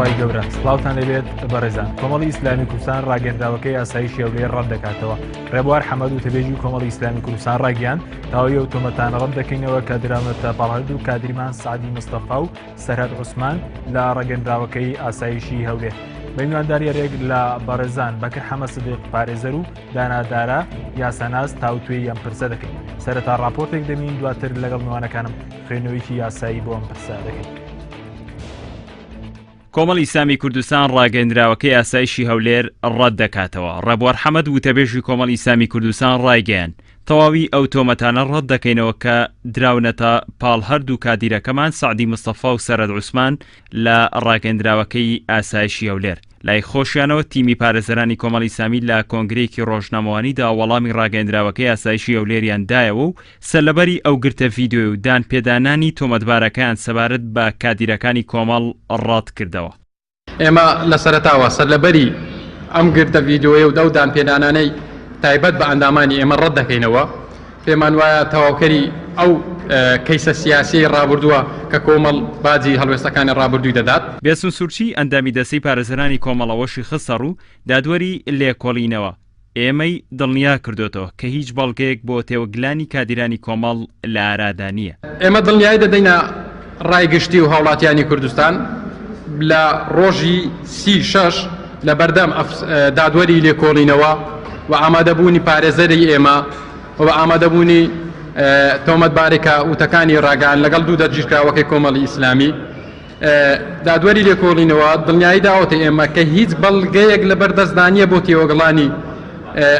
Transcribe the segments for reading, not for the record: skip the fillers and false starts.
خوای گەورە سڵاوتان لێبێت بەڕێزان کۆمەڵی ئیسلامی کوردستان ڕاگەندراوەکەی ئاسایشی هەولێر ڕەت دەکاتەوە ڕێبوار حەمەد و تەبێژی کۆمەڵی ئیسلامی کوردستان ڕاگەیان تاوی ئەو تۆمەتانە ڕەت دەکەینەوە کە دراونەتە پاڵ هەردوو کادریمان سعدی مستەفا و سەرهەد عوسمان لە ڕەگەندراوەکەی ئاسایشی هەولێر بە میوانداری رێک لە بەڕێزان بەکر حەمە سدیق پارێزەر و دانادارە یاساناس تاوتوێی ئەم پرسە دەکەین سەرەتا راپۆرتێک دەبین دواتر لەگەڵ میوانەکانم خوێندنەوەیەکی یاسایی بۆ ئەم پرسە دەکەین. کۆمەڵی ئیسلامی کوردستان ڕاگەیەندراوەکەی ئاسایشی هەولێر ڕەت دەکاتەوە. ڕێبوار حەمەد وتەبێژی کۆمەڵی ئیسلامی کوردستان ڕایگەیاند، تەواوی ئەو تۆمەتانە ڕەت دەکەینەوە کە دراونەتە پاڵ هەردوو کادیرەکەمان سەعدی مستەفا و سەرەد عوسمان لە ڕاگەیەندراوەکەی ئاسایشی هەولێر. لای خۆشیانەوە تیمی پارێزەرانی کۆمەڵی ئیسلامی لە کۆنگرەیەکی ڕۆژنامەوانیدا وەڵامی ڕاگەیەندراوەکەی ئاسایشی هەولێریان دایەوە و سەرلەبەری ئەو گرتە ڤیدیۆی و دانپێدانانی تۆمەتبارەکەیان سەبارەت بە کادیرەکانی کۆمەڵ ڕەتکردەوە. ئێمە لە سەرەتاوە سەرلەبەری ئەم گرتە ڤیدیۆیە و ئەو دانپێدانانەی تایبەت بە ئەندامانی ئێمە ڕەت دەکەینەوە. پێمان وایە تەواوکەری ئەو کەیسە سیاسیەی ڕابردووە کە کۆمەڵ باجی هەڵوێستەکانی ڕابردووی دەدات. بێستون سورچی، ئەندامی دەستەی پارێزەرانی کۆمەڵ ئەوەشی خستەڕوو، دادوەری لێکۆڵینەوە ئێمەی دڵنیا کردۆتەوە کە هیچ بەڵگەیەک بۆ تێوەگلانی کادیرانی کۆمەڵ لە ئارادا نییە. ئێمە دڵنیایی دەدەینە ڕای گشتی و هاوڵاتیانی کوردستان لە ڕۆژی سی شەش لە بەردەم دادوەری لێکۆڵینەوە و ئامادەبوونی پارێزەری ئێمە و بە ئامادەبوونی تۆمەتبارێک کە وتەکانی ڕاگەیاند لەگەڵ دوو دەستگیرکراوەکەی کۆمەڵی ئیسلامی دادوەری لێکۆڵینەوە دڵنیایی داوەتە ئێمە کە هیچ بەڵگەیەک لەبەر دەستدا نییە بۆ تێوەگڵانی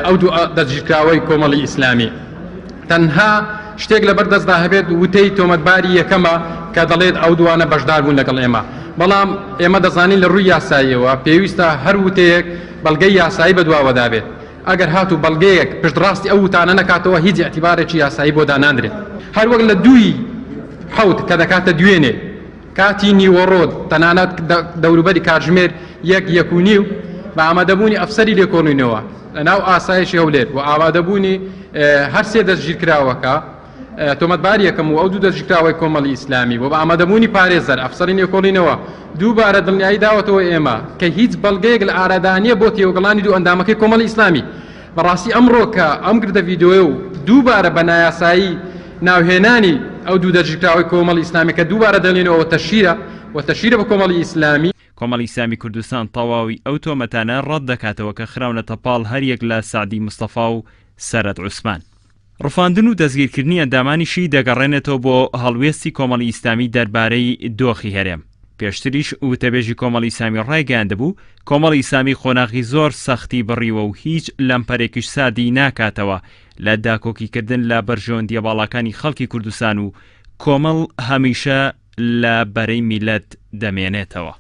ئەو دوو دەستگیرکراوەی کۆمەڵی ئیسلامی. تەنها شتێک لەبەر دەستدا هەبێت وتەی تۆمەتباری یەکەمە کە دەڵێت ئەو دووانە بەشدار بوون لەگەڵ ئێمە، بەڵام ئێمە دەزانین لە ڕووی یاساییەوە پێویستە هەر وتەیەک بەڵگەی یاسایی بەدواوەدا بێت، ئەگەر هاتوو بەڵگەیەک پشتڕاستی ئەو وتانە نەکاتەوە هیچ ئیعتیبارێکی یاسایی بۆ داناندرێت. هەروەک لە دووی حەوت کە دەکاتە دوێنێ کاتی نیوەڕۆ تەنانەت دەوروبەری کاتژمێر یەک یەک و نیو بە ئامادەبوونی ئەفسەری لێکۆڵینەوە لەناو ئاسایشی هەولێر و ئامادەبوونی هەر سێ دەستگیرکراوەکە تۆمەتباری یەکەم و ئەو دوو دەستگیرکراوەی کۆمەڵی ئیسلامی و بە ئامادەبوونی پارێزەر ئەفسەری لێکۆڵینەوە دووبارە دڵنیایی داوەتەوە ئێمە کە هیچ بەڵگەیەک لە ئارادانیە بۆ تێوەگڵانی دوو ئەندامەکەی کۆمەڵی ئیسلامی. بەڕاستی ئەمڕۆ کە ئەم گردە ڤیدۆیە و دووبارە بە نایاسایی ناوهێنانی ئەو دوو دەستگیرکراوەی کۆمەڵی ئیسلامی کە دووبارە دەڵێنەوە ئەوە تەشهیرە و تەشهیرە بە کۆمەڵی ئیسلامی. کۆمەڵی ئیسلامی کوردستان تەواوی ئەو تۆمەتانە ڕەت دەکاتەوە کە خراونەتە پاڵ هەریەک لە سەعدی مستەفا و سەرەد عوسمان. ڕفاندن و دەستگیرکردنی ئەندامانیشی دەگەڕێنێتەوە بۆ هەڵوێستی کۆمەڵی ئیسلامی دەربارەی دۆخی هەرێم. پێشتریش وتەبێژی کۆمەڵی ئیسلامی ڕایگەیاندبوو، کۆمەڵی ئیسلامی قۆناغی زۆر سەختی بڕیوە و هیچ لەمپەرێکیش ساردی ناکاتەوە لە داکۆکیکردن لە بەرژەوەندییە باڵاکانی خەڵکی کوردستان و کۆمەڵ هەمیشە لە بەرەی میللەت دەمێنێتەوە.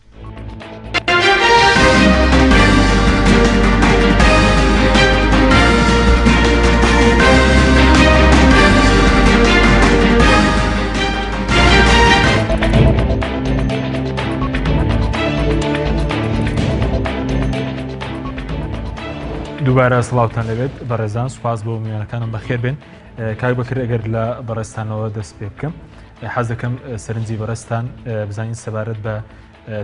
دووبارە سڵاوتان لەبێت بەڕێزان سوپاس بۆ میوانەکانم بەخێر بێن کاک بەکر ئەگەر لە بەڕێزتانەوە دەست پێ بکەم حەز دەکەم سەرنجی بەڕێزتان بزانین سەبارەت بە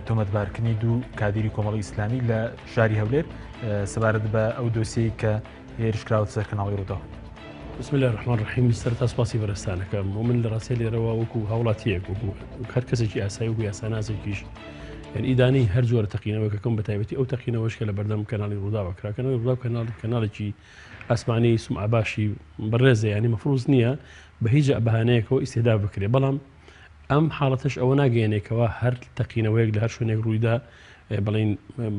تۆمەتبارکردنی دوو کادیری کۆمەڵی ئیسلامی لە شاری هەولێر سەبارەت بە ئەو دۆسیەی کە هێرش کراوەتە سەر کەناڵی ڕووداو. بسم الله الرحمن الرحیم سەرەتا سپاسی بەرزتانەکەم و من لە ڕاستیە لێرەوە وەکو هاوڵاتیەک وەکو هەر کەسێکی ئاسایی وەکو یاساناسێکیش یعنی ئیدانەی هەر جۆرە تەقینەوەکەکەم بە تایبەتی ئەو تەقینەوەش کە لە بەردەم کەناڵی ڕووداوە کرا کەناڵی ڕووداو کەناڵ کەناڵێکی ئاسمانی سومعە باشی بەڕێزە یعنی مەفروز نییە بە هیچ بەهانەیەکەوە ئیستیهداف بکرێ بەڵام ئەم حاڵەتەش ئەوە ناگەیەنێ کەوا هەر تەقینەوەیەک لە هەر شوێنێک ڕوویدا بڵین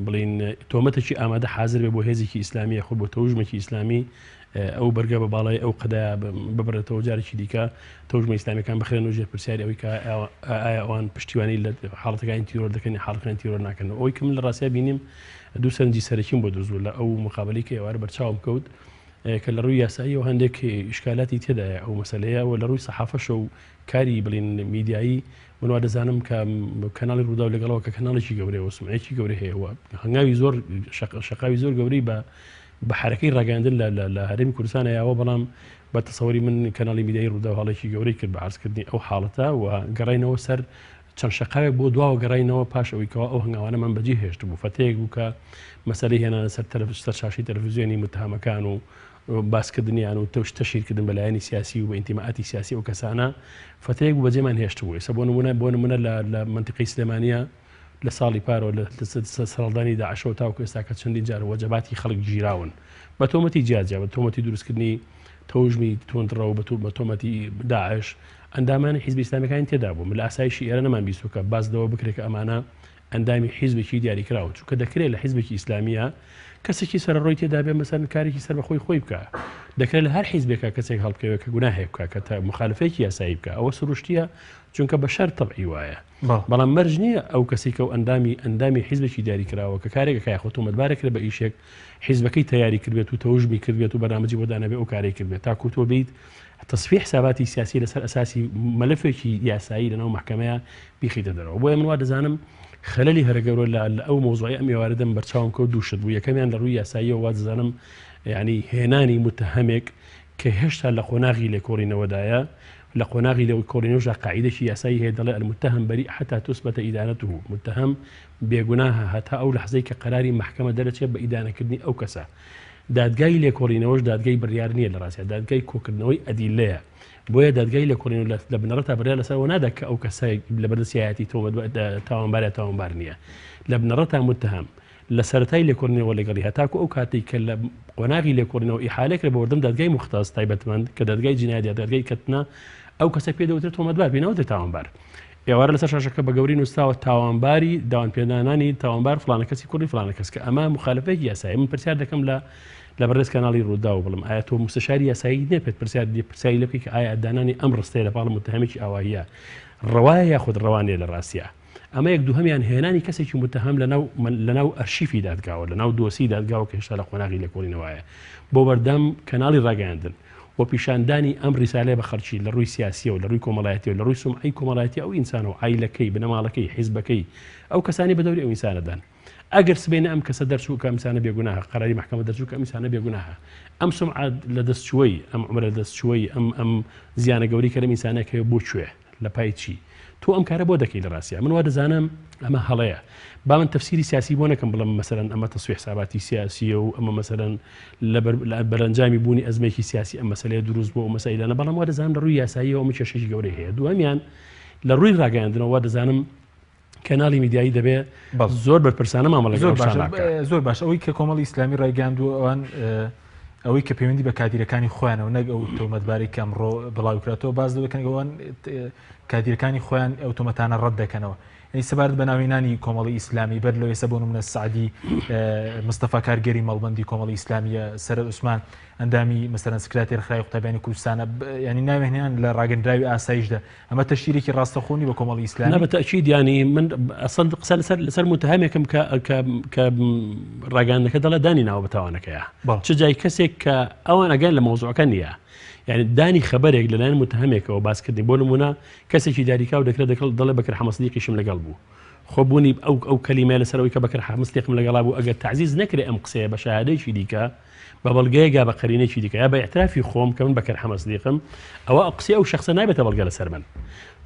بڵین تۆمەتێکی ئامادە حاضر بێ بۆ هێزێکی ئیسلامی یاخود بۆ تەوژمێکی ئیسلامی ئەو بەرگە بە باڵای ئەو قەدایە ببرێتەوە جارێکی دیکە تەوژمە ئیسلامیەکان بخرێن و ژێر پرسیاری ئەوەی کە ئایا ئەوان پشتیوانی لە حاڵەتەکانی تیرۆر دەکەن یا حاڵەتەکانی تیرۆر ناکەن ئەوەی کە من لە ڕاستیا بینیم دوو سەرنجی سەرەکیم بۆ دروست بوو لە ئەو مقابلەی کە ئێوارە بەرچاوم کەوت کە لە ڕووی یاساییەوە هەندێک ئیشکالاتی تێدایە ئەو مەسەلەیە و لە ڕووی سەحافەشە و کاری بڵین میدیایی من وا دەزانم کە کەناڵی ڕووداو لەگەڵەوە کە کەناڵێکی گەورەیە و سمعەیەکی گەورەی هەیە و هەنگاوی زۆر شەقاوی زۆر گەورەی بە بە حرەکەی ڕاگەاندن لە هەرێمی کوردستانە یاوە بەڵام بە تەسەوری من کەناڵی میدیایی ڕووداو هەڵێکی گەورەی کرد بە عرضکردنی ئەو حاڵەتە و گەڕینەوە سەر چەند شەقاوێک بۆ دواوە گەڕاینەوە پاش ئەوەی کەوا ئەو هەنگاوانەمان بەجێ هێشتبوو. فەتەیەک بوو کە مەسەلەی هێنانە سەر تەلەف سەر شاشەی تەلەفزیۆنی متهەمەکان و باسکردنیان و تەوش تەشهیرکردن بە لایەنی سیاسی و بە ئینتیماعاتی سیاسی ئەو کەسانە فەتەیەک بوو بەجێمان هێشتبوو. ئێستا بۆ نمونە بۆ نمونە لە لە مەنتیقەی سلێمانیە لە ساڵی پارەوە لە سەرهەڵدانی داعشەوە تاوەکو ئێستا کە چەندین جار وەجەباتی خەڵک گیراون بە تۆمەتی جیاجیا بە تۆمەتی دروستکردنی تەوژمی توندڕەو بە تۆمەتی داعش ئەندامانی حیزبی ئیسلامیەکانی تێدا بوو، من لە ئاسایشی ئێرە نەمان بیستووە کە باس لەوە بکرێت کە ئەمانە ئەندامی حیزبێکی دیاریکراون، چونکە دەکرێت لە حیزبێکی ئیسلامییا کەسێکی سەرەڕۆی تێدا بێ مەسەلەن کارێکی سەربەخۆی خۆی بکا، دەکرێت لە هەر حیزبێکا کەسێک هەڵبکەوێت کە گوناهێک بکا، کە موخالفەیەکی یاسایی بکا، ئەوە سروشتییە چونکە بەشەر تەبعی وایە. بەڵام مەرج نییە ئەو کەسەی کە ئەندامی ئەندامی حیزبێکی دیاریکراوە کە کارێک ئەکا یاخود تۆمەتبار ئەکرێت بە ئیشێک حیزبەکەی تەیاری کردبێت و تەوژمی کردبێت و بەرنامەجی بۆ دانابێت ئەو کارەی کردبێت تاکوو تۆ بێیت تەسفیە حساباتی سیاسی لەسەر ئەساسی مەلەفێکی یاسایی لەناو مەحکەمەیە بیخیتە دەرەوە بۆیە من وا دەزانم خەلەلی هەرە گەورە لە ئەو مەوزوعی ئەم ئێوارە دەم بەرچاوم کەوت دوو شت بوو یەکەمیان لە ڕووی یاساییەوە وا دەزانم یعنی هێنانی متهەمێک کە هێشتا لە قۆناغی لێکۆڵینەوەدایە لە قۆناغی لێکۆڵینەوەشدا قاعیدەکی یاسایی هەیە دەڵێ المتهم بریء حتی تثبت ادانته متهم بێگوناهە هەتا ئەو لەحزەی کە قەراری مەحکەمە دەرەچێت بە ئیدانەکردنی ئەو کەسە دادگای لێکۆڵینەوەش دادگای بڕیار نییە لە ڕاستیا دادگای کۆکردنەوەی ئەدیلەیە بۆیە دادگای لێکۆڵینەوە لە بنەڕەتا بڕیار لەسەر ئەوە نادا کە ئەو کەسە لە بەردەست یایەتی تۆمەت تاوانبار یا تاوانبار نییە لە بنەڕەتا متهم لە سەرەتای لێکۆڵینەوە لەگەڵی هەتاکو ئەو کاتەی کە لە قۆناغی لێکۆڵینەوە ئیحالە کرا بۆ بەردەم دادگای موختەس تایبەتمەند کە دادگای جینایەت یا دادگای کەتنە ئەو کەسە پێ دەوترێت تۆمەتبار پێی ناوترێت تاوانبار ئێوارە لەسەر شاشەکە بە گەوری نووسراوە تاوانباری داوانپێدانانی تاوانبار فڵانە کەسی کوڕی فڵانە کەس کە ئەمە مخالفەیەکی یاسایی من پرسیار دەکەم لە لە بەڕێز کەناڵی ڕووداو بڵم ئایا تۆ مستەشاری یاسایی نییە پێت پرسیار پرسیاری لێ بکەی کە ئایا دانانی ئەم ڕستەیە لە پاڵ متهمێکی ئاواهیە ڕەوایە یاخود ڕەوا نییە لە ڕاستیا ئەمە یەک دووهەمیان هێنانی کەسێکی متهم لەناو لەناو ئەرشیفی دادگاوە لەناو دۆسی دادگاوە کە هێشتا لە قۆناغی لێکۆڵینەوەیە بۆ بەردەم کەناڵی ڕاگەیاندن و پیشاندانی ئەم ڕیسالەیە بە خەڵکی لە ڕووی سیاسیەوە لە ڕووی کۆمەڵایەتیەوە لە ڕووی سومعەی کۆمەڵایەتی ئەو ئینسانە و عایلەکەی بنەماڵەکەی حیزبەکەی ئەو کەسانی بە دەوری ئەو ئینسانەدان ئەگەر سبەینێ ئەم کەسە دەرچوو کە ئەم ئینسانە بێگوناهە قەراری مەحکەمە دەرچوو کە ئەم ئینسانە بێگوناهە ئەم سومعە لە دەست چووەی ئەم عومرە لە دەست چووەی ئەم ئەم زیانە گەورەی کە لەم ئینسانە کەوێ بۆ کوێ لە پای چی تۆ ئەم کارە بۆ دەکەی لە ڕاستیا من وا دەزانم ئەمە هەڵەیە با من تەفسیری سیاسی بۆ نەکەم بڵێم مەسەلەن ئەمە تەسوی حساباتی سیاسیە و ئەمە مەسەلەن لە بەرەنجامی بوونی ئەزمێکی سیاسی ئەم مەسەلەیە دروست بووە و مەسەیلانە بەڵام وا دەزانم لە ڕووی یاساییەوە ئەمە کێشێکی گەورەی هەیە دووەمیان لە ڕووی ڕاگەیاندنەوە وا دەزانم کەناڵی میدیایی دەبێ زۆر بەرپرسانە مامەڵە زۆر باش زۆر باش ئەوەی کە کۆمەڵی ئیسلامی ڕایگەیاندووە ئەوان ئەوەی کە پەیوەندی بە کادیرەکانی خۆیانەوە نەک ئەو تۆمەتباری کە ئەمڕۆ بڵاوکراتەوە باز لەوە دەکەن ئەوان کادیرەکانی خۆیان ئەو تۆمەتانە ڕەت دەکەنەوە یعنی سەبارەت بە ناوهێنانی کۆمەڵی ئیسلامی بەر لەوەی ئێستا بۆ نمونە سەعدی مستەفا کارگێری مەڵبەندی کۆمەڵی ئیسلامیە سەرەد عوسمان ئەندامی مەسەلەن سکراتێری ڕێکخراوی قوتابیانی کوردستانە یعنی ناوێنیان لە ڕاگەندراوی ئاسایشدا ئەمە تەشیرێکی ڕاستەخۆ نی بە کۆمەڵی ئیسلامی؟ نا بە تەئکید یانی من ئەسڵ قسە لەسەر لەسەر متهمێکم کە کە کە ڕاگەیاندنەکە دەڵێ دانی ناوە بە تاوانەکەیە چ جای کەسێک کە ئەوان ئەگەر لە مەوزوعەکە نییە یعنی دانی خەبەرێک لەلایەن متهمێکەوە باسکردنی بۆ نمونە کەسێکی داریکاو دەکرێت دەکەڵ دەڵێ بەکر حەمەسدیقیشم لەگەڵ بوو خۆ بوونی ئەو ئەو کەلیمە لەسەرەوەی کە بەکر حەمەسدیقم لەگەڵا بوو ئەگەر تعزیز نەکرێ ئەم قسەیە بە شەهادەیەکی دیکە بە بەڵگەیەک یا بە قەرینەیەکی دیکە یا بە ئیعترافی خۆم کە من بەکر حەمە سدیقم ئەوە قسەی ئەو شەخسە نابێتە بەڵگە لەسەر من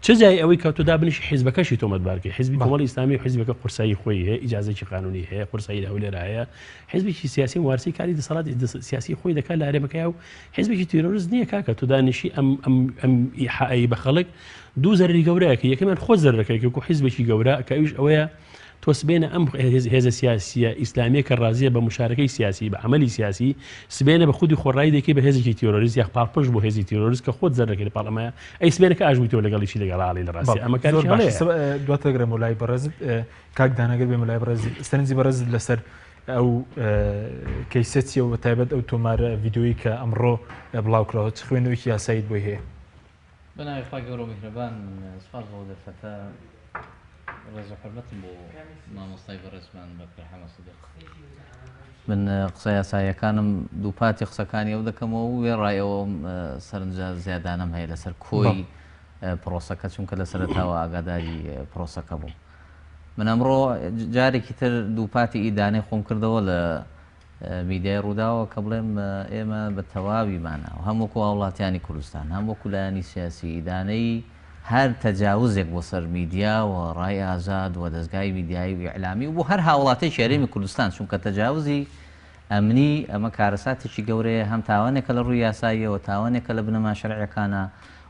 چ جای ئەوەی کە تۆ دابنیشی حیزبەکەشی تۆمەتبار کەی حیزبی کۆمەڵی ئیسلامی و حیزبەکە قورسایی خۆی هەیە ئیجازەیەکی قانونی هەیە قورسایی لە هەولێر هەیە حیزبێکی سیاسی وارسی کاری دەسەڵاتی سیاسی خۆی دەکات لە هەرێمەکەی و حیزبێکی تیرۆریست نییە کاکە تۆ دانیشی ئەم ئەم ئەم ئیحائی بە خەڵک دوو زەرری گەورەیە کە یەکەمیان خۆ زەرەکەی کە حیزبێکی گەورە کە ئەویش ئەوەیە تۆ سبەینە ئەم هێزە سیاسییە ئیسلامییە کە ڕازییە بە موشارەکەی سیاسی، بە عەمەلی سیاسی، سبەینە بە خودی خۆڕایی دەیکەی بە هێزێکی تیرۆریست یاخ پاڵپشت بۆ هێزی تیرۆریست کە خۆت زەرەکەی لە پاڵ ئەمەیە، ئەی سبەینە کە ئاش بوویتەوە لەگەڵی چی لەگەڵ ئاڵی لە ڕاستی ئەمە کارێکی هەڵەیە. دواتر دەگەڕێمەوە لای بەڕێزت کاک دانا گەر بێمە لای بەڕێزت سەرنجی بەڕێزت لەسەر ئەو کەیسە چییە و بە تایبەت ئەو تۆمارە ڤیدیۆیی کە ئەمڕۆ بڵاوکراوە چ خوێندنەوەیەکی یاساییت بۆی هەیە؟ بەناوی خوای گەورەو میهرەبان سوپاس بۆ دەرفەتە ڕێز و حورمەتم بۆ مامۆستای بەڕێزمان بەکر حەمە سدیق من قسە یاساییەکانم دووپاتی قسەکانی ئەو دەکەمەوە و وێڕای ئەوە سەرنجە زیادانەم هەیە لەسەر کۆی پرۆسەکە چونکە لە سەرەتاوە ئاگاداری پرۆسەکە بووم من ئەمڕۆ جارێکی تر دووپاتی ئیدانەی خۆم کردەوە لە میدیای ڕووداوەوە کە بڵێم ئێمە بە تەواوی مانا و هەم وەکو هاوڵاتیانی کوردستان هەم وەکو لایەنی سیاسی ئیدانەی هەر تەجاوزێک بۆ سەر میدیا و ڕای ئازاد و دەزگای میدیایی و ئیعلامی و بۆ هەر هاوڵاتێکی هەرێمی کوردستان چونکە تەجاوزی ئەمنی ئەمە کارەساتێکی گەورەیە هەم تاوانێکە لە ڕووی یاساییەوە تاوانێکە لە بنەما شەرعیەکانە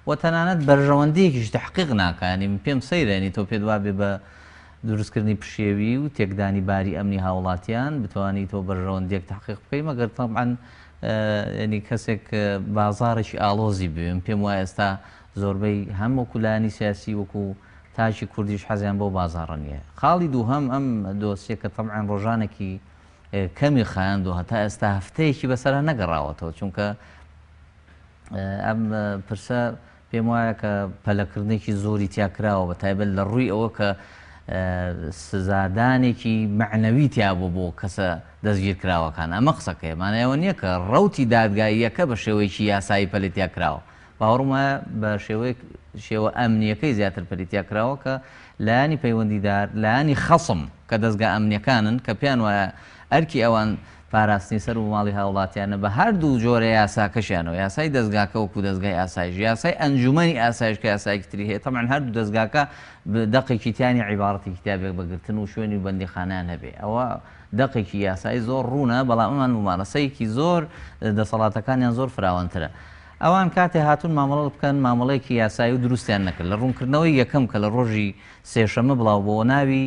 و تەنانەت بەرژەوەندیەکیش تەحقیق ناکا یانی من پێم سەیرە یانی تۆ پێت وابێ بە دروستکردنی پشێوی و تێکدانی باری ئەمنی هاوڵاتیان بتوانی تۆ بەرژەوەندیەک تەحقیق بکەی مەگەر تەبعەن یانی کەسێک بازاڕێکی ئاڵۆزی بوێ من پێم وایە ئێستا زۆربەی هەم وەکو لایەنی سیاسی وەکو تاکی کوردیش حەزیان بەو بازاڕە نییە. خاڵی دووهەم ئەم دۆسیە کە تەبعەن ڕۆژانێکی کەمی خایاند و هەتا ئێستا هەفتەیەکی بەسەرا نەگەڕاوەتەوە چونکە ئەم پرسە پێم وایە کە پەلەکردنێکی زۆری تیا کراوە بە تایبەت لە ڕووی ئەوە کە سزادانێکی مەعنەوی تیا بوو بۆ کەسە دەستگیرکراوەکان ئەمە قسەکەیە مانای ئەوە نییە کە ڕەوتی دادگاییەکە بە شێوەیەکی یاسایی پەلی تیا کراوە باوەڕم وایە بە شێوەیەک شێوە ئەمنییەکەی زیاتر پەلی تیا کراوە کە لایەنی پەیوەندیدار، لایەنی خەسم کە دەزگا ئەمنییەکانن کە پێیان وایە ئەرکی ئەوان پاراستنی سەر و ماڵی هاوڵاتیانە بە هەردوو جۆرە یاساکەشیانەوە، یاسای دەزگاکە وەکو دەزگای ئاسایش، یاسای ئەنجومەنی ئاسایش کە یاسایەکی تری هەیە، تەبعەن هەردوو دەزگاکە دەقێکی تیا نیە عیباڕەتێکی تیا بێ بە گرتن و شوێنی و بەندیخانەیان هەبێ ئەوە دەقێکی یاسایی زۆر ڕوونە، بەڵام ئەمان مومارەسەیەکی زۆر دەسەڵاتەکانیان زۆر فراوانترە. ئەوان کاتێ هاتوون مامەڵە بکەن مامەڵەیەکی یاسایی و دروستیان نەکرد لە ڕوونکردنەوەی یەکەم کە لە ڕۆژی سێشەمە بڵاو بۆوە ناوی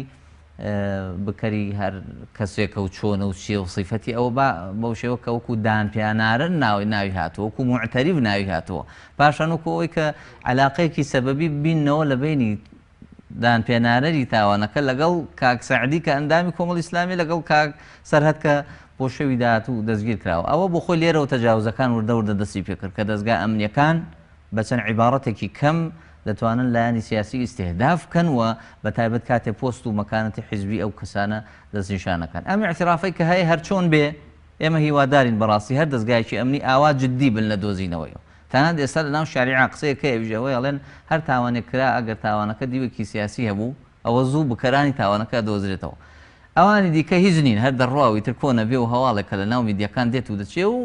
بکەری هەر کەسێکە و چۆنە و چیە و سیفەتی ئەوە با بەو شێوە کە وەکو دان پیانارن ناوی ناوی هاتووە وەکو موعتەریف ناوی هاتووە پاشان وەکو ئەوەی کە عەلاقەیەکی سەبەبی ببیننەوە لە بەینی دانپێنانەری تاوانەکە لەگەڵ کاک سەعدی کە ئەندامی کۆمەڵی ئیسلامیە لەگەڵ کاک سەرهەد کە بۆ شەوی داهاتوو دەستگیر کراوە. ئەوە بۆ خۆی لێرەوە تەجاوزەکان وردە وردە دەستی پێکرد کە دەزگا ئەمنیەکان بە چەند عیباڕەتێکی کەم دەتوانن لایەنی سیاسی ئیستیهداف بکەن و بە تایبەت کاتێ پۆست و مەکانەتی حیزبی ئەو کەسانە دەستنیشان ئەکەن. ئەم ئیعترافەی کە هەیە هەرچۆن بێ ئێمە هیوادارین بەڕاستی هەر دەزگایەکی ئەمنی ئاوا جدی بن لە دۆزینەوەی تەنانەت ئێستا لەناو شەریعە قسەیەک هەیە ئەویش ئەوەیە ئەڵێن هەر تاوانێک کرا ئەگەر تاوانەکە دیوێکی سیاسی هەبوو ئەوە زوو بکەرانی تاوانەکە ئەدۆزرێتەوە ئەوانی دیکە هیچ نین هەر دەڕوا و ئیتر کۆ نەبێ و هەواڵێک کە لەناو میدیاکان دێت و دەچێ و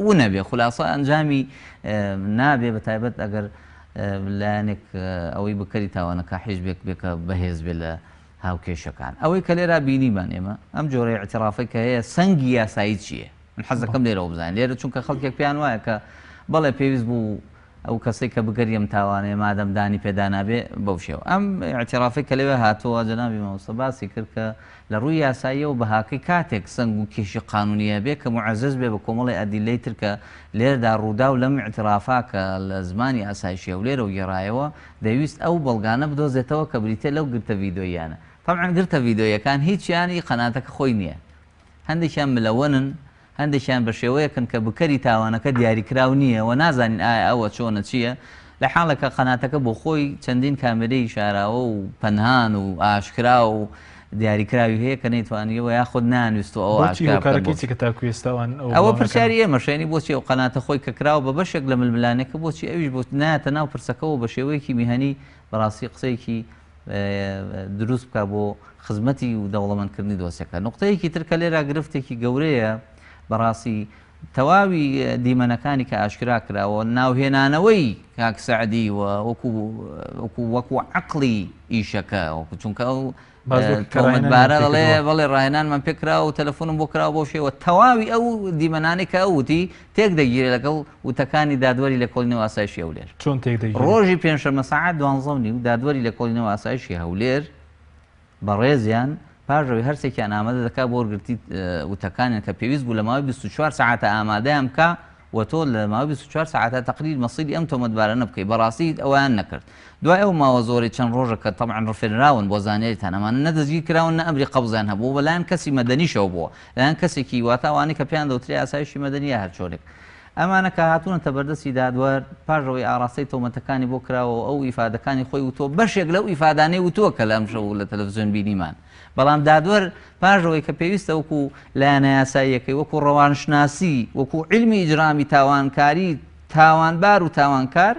ونەبێ خولاسە ئەنجامی نابێ بە تایبەت ئەگەر لایەنێک ئەوەی بکەری تاوانەکە حیزبێک بێ کە بەهێز بێ لە هاوکێشەکان ئەوەی کە لێرا بینیمان ئێمە ئەم جۆرە ئیعترافەی کە هەیە سەنگی یاسایی چییە؟ من حەز دەکەم لێرەوە بزانین لێرە چونکە خەڵکێک پێیان وایە کە بەڵێ پێویست بوو ئەو کەسەی کە بگەری ئەم تاوانەیە مادەم دانی پێدا نابێ بەو شێوە ئەم ئیعترافەی کە لەوێ هاتووە جەنابی مامۆستا باسی کرد کە لە ڕووی یاساییەوە بەهاکەی کاتێک سەنگ و کێشی قانونی هەبێ کە موعەزەز بێ بە کۆمەڵی ئەدیلەی تر کە لێرەدا ڕووداو لەم ئیعترافا کە لە زمانی ئاسایشی هەولێرەوە گێڕایەوە دەیویست ئەو بەڵگانە بدۆزێتەوە کە بریتیە لەو گرتە ڤیدۆییانە تەبعەن گرتە ڤیدۆییەکان هیچیان ئی قەناتەکە خۆی نییە هەندێکیان ملەوەنن، هەندێکیان بە شێوەیەکن کە بکەری تاوانەکە دیاریکراو نییە و نازانین ئایا ئەوە چۆنە چییە، لە حاڵێکا قەناتەکە بۆ خۆی چەندین کامێرەی شاراوە و پەنهان و ئاشکرا و دیاریکراوی هەیە کە نەیتوانیوە یاخود نەیانویستووە ئەوە بۆچی ئاشکرا بکەن هۆکارەکەی بۆ چی کە تاکو ئێستا ئەوان ئەوە ئەوە بڵاو نەکەنەوە؟ پرسیاری ئێمەشە یانی بۆچی ئەو قەناتە خۆی کە کراوە بە بەشێک لە ململانێکە بۆچی ئەویش بۆ نایەتە ناو پرسەکەوە بە شێوەیەکی میهەنی بەڕاستی قسەیەکی دروست بکا بۆ خزمەتی و دەوڵەمەندکردنی دۆسیەکە. نوقتەیەکی تر کە لێرە گرفتێکی گەورەیە بەڕاستی تەواوی دیمەنەکانی کە ئاشکرا کراوە ناوهێنانەوەی کاک سەعدی و وەکو وەکو وەکو عەقڵی ئیشەکە وەکو چونکە ئەو تۆمەتبارە دەڵێ بەڵێ ڕاهێنانمان پێکراوە و تەلەفۆنم بۆ کراوە بەو شێوە تەواوی ئەو دیمەنانەی کە ئەو وتی تێک دەگیرێ لەگەڵ وتەکانی دادوەری لێکۆڵینەوە ئاسایشی هەولێر. چۆن تێک دەگیرێ؟ ڕۆژی پێنجشەممە سەعات دوانزە و نیو دادوەری لێکۆڵینەوە ئاسایشی هەولێر بەڕێزیان پاش ئەوەی هەرسێکیان ئامادە دەکا بۆ وەرگرتی وتەکانیان کە پێویست بوو لە ماوەی 24 سەعاتە ئامادەیان بکا و تۆ لە ماوەی 24 سەعاتە تەقریر مەسیری ئەم تۆمەتبارانە بکەی بەڕاستی ئەوەیان نەکرد دوای ئەو ماوە زۆرەی چەند ڕۆژە کە تەبعەن ڕفێنراون بۆ زانیاریتان ئەمانە نە دەستگیر کراون نە ئەمری قەبزیان هەبووە بەلایەن کەسی مەدەنیشەوە بووە لایەن کەسێکی واتە ئەوانەی کە پێیان دەوترێ ئاسایشی مەدەنی یا هەر چۆنێک ئەمانە کە هاتوونەتە بەردەستی دادوەر پاش ئەوەی ئاڕاستەی تۆمەتەکانی بۆ کراوە و ئەو ئیفادەکانی خۆی وتووە بەشێک لەو ئیفادانەی وتووە کە لە ئەمشەو لە تەلەفزیۆن بینیمان بەڵام دادوەر پاش ئەوەی کە پێویستە وەکو لایەنە یاساییەکەی وەکو ڕەوانشناسی وەکو عیلمی ئیجرامی تاوانکاری تاوانبار و تاوانکار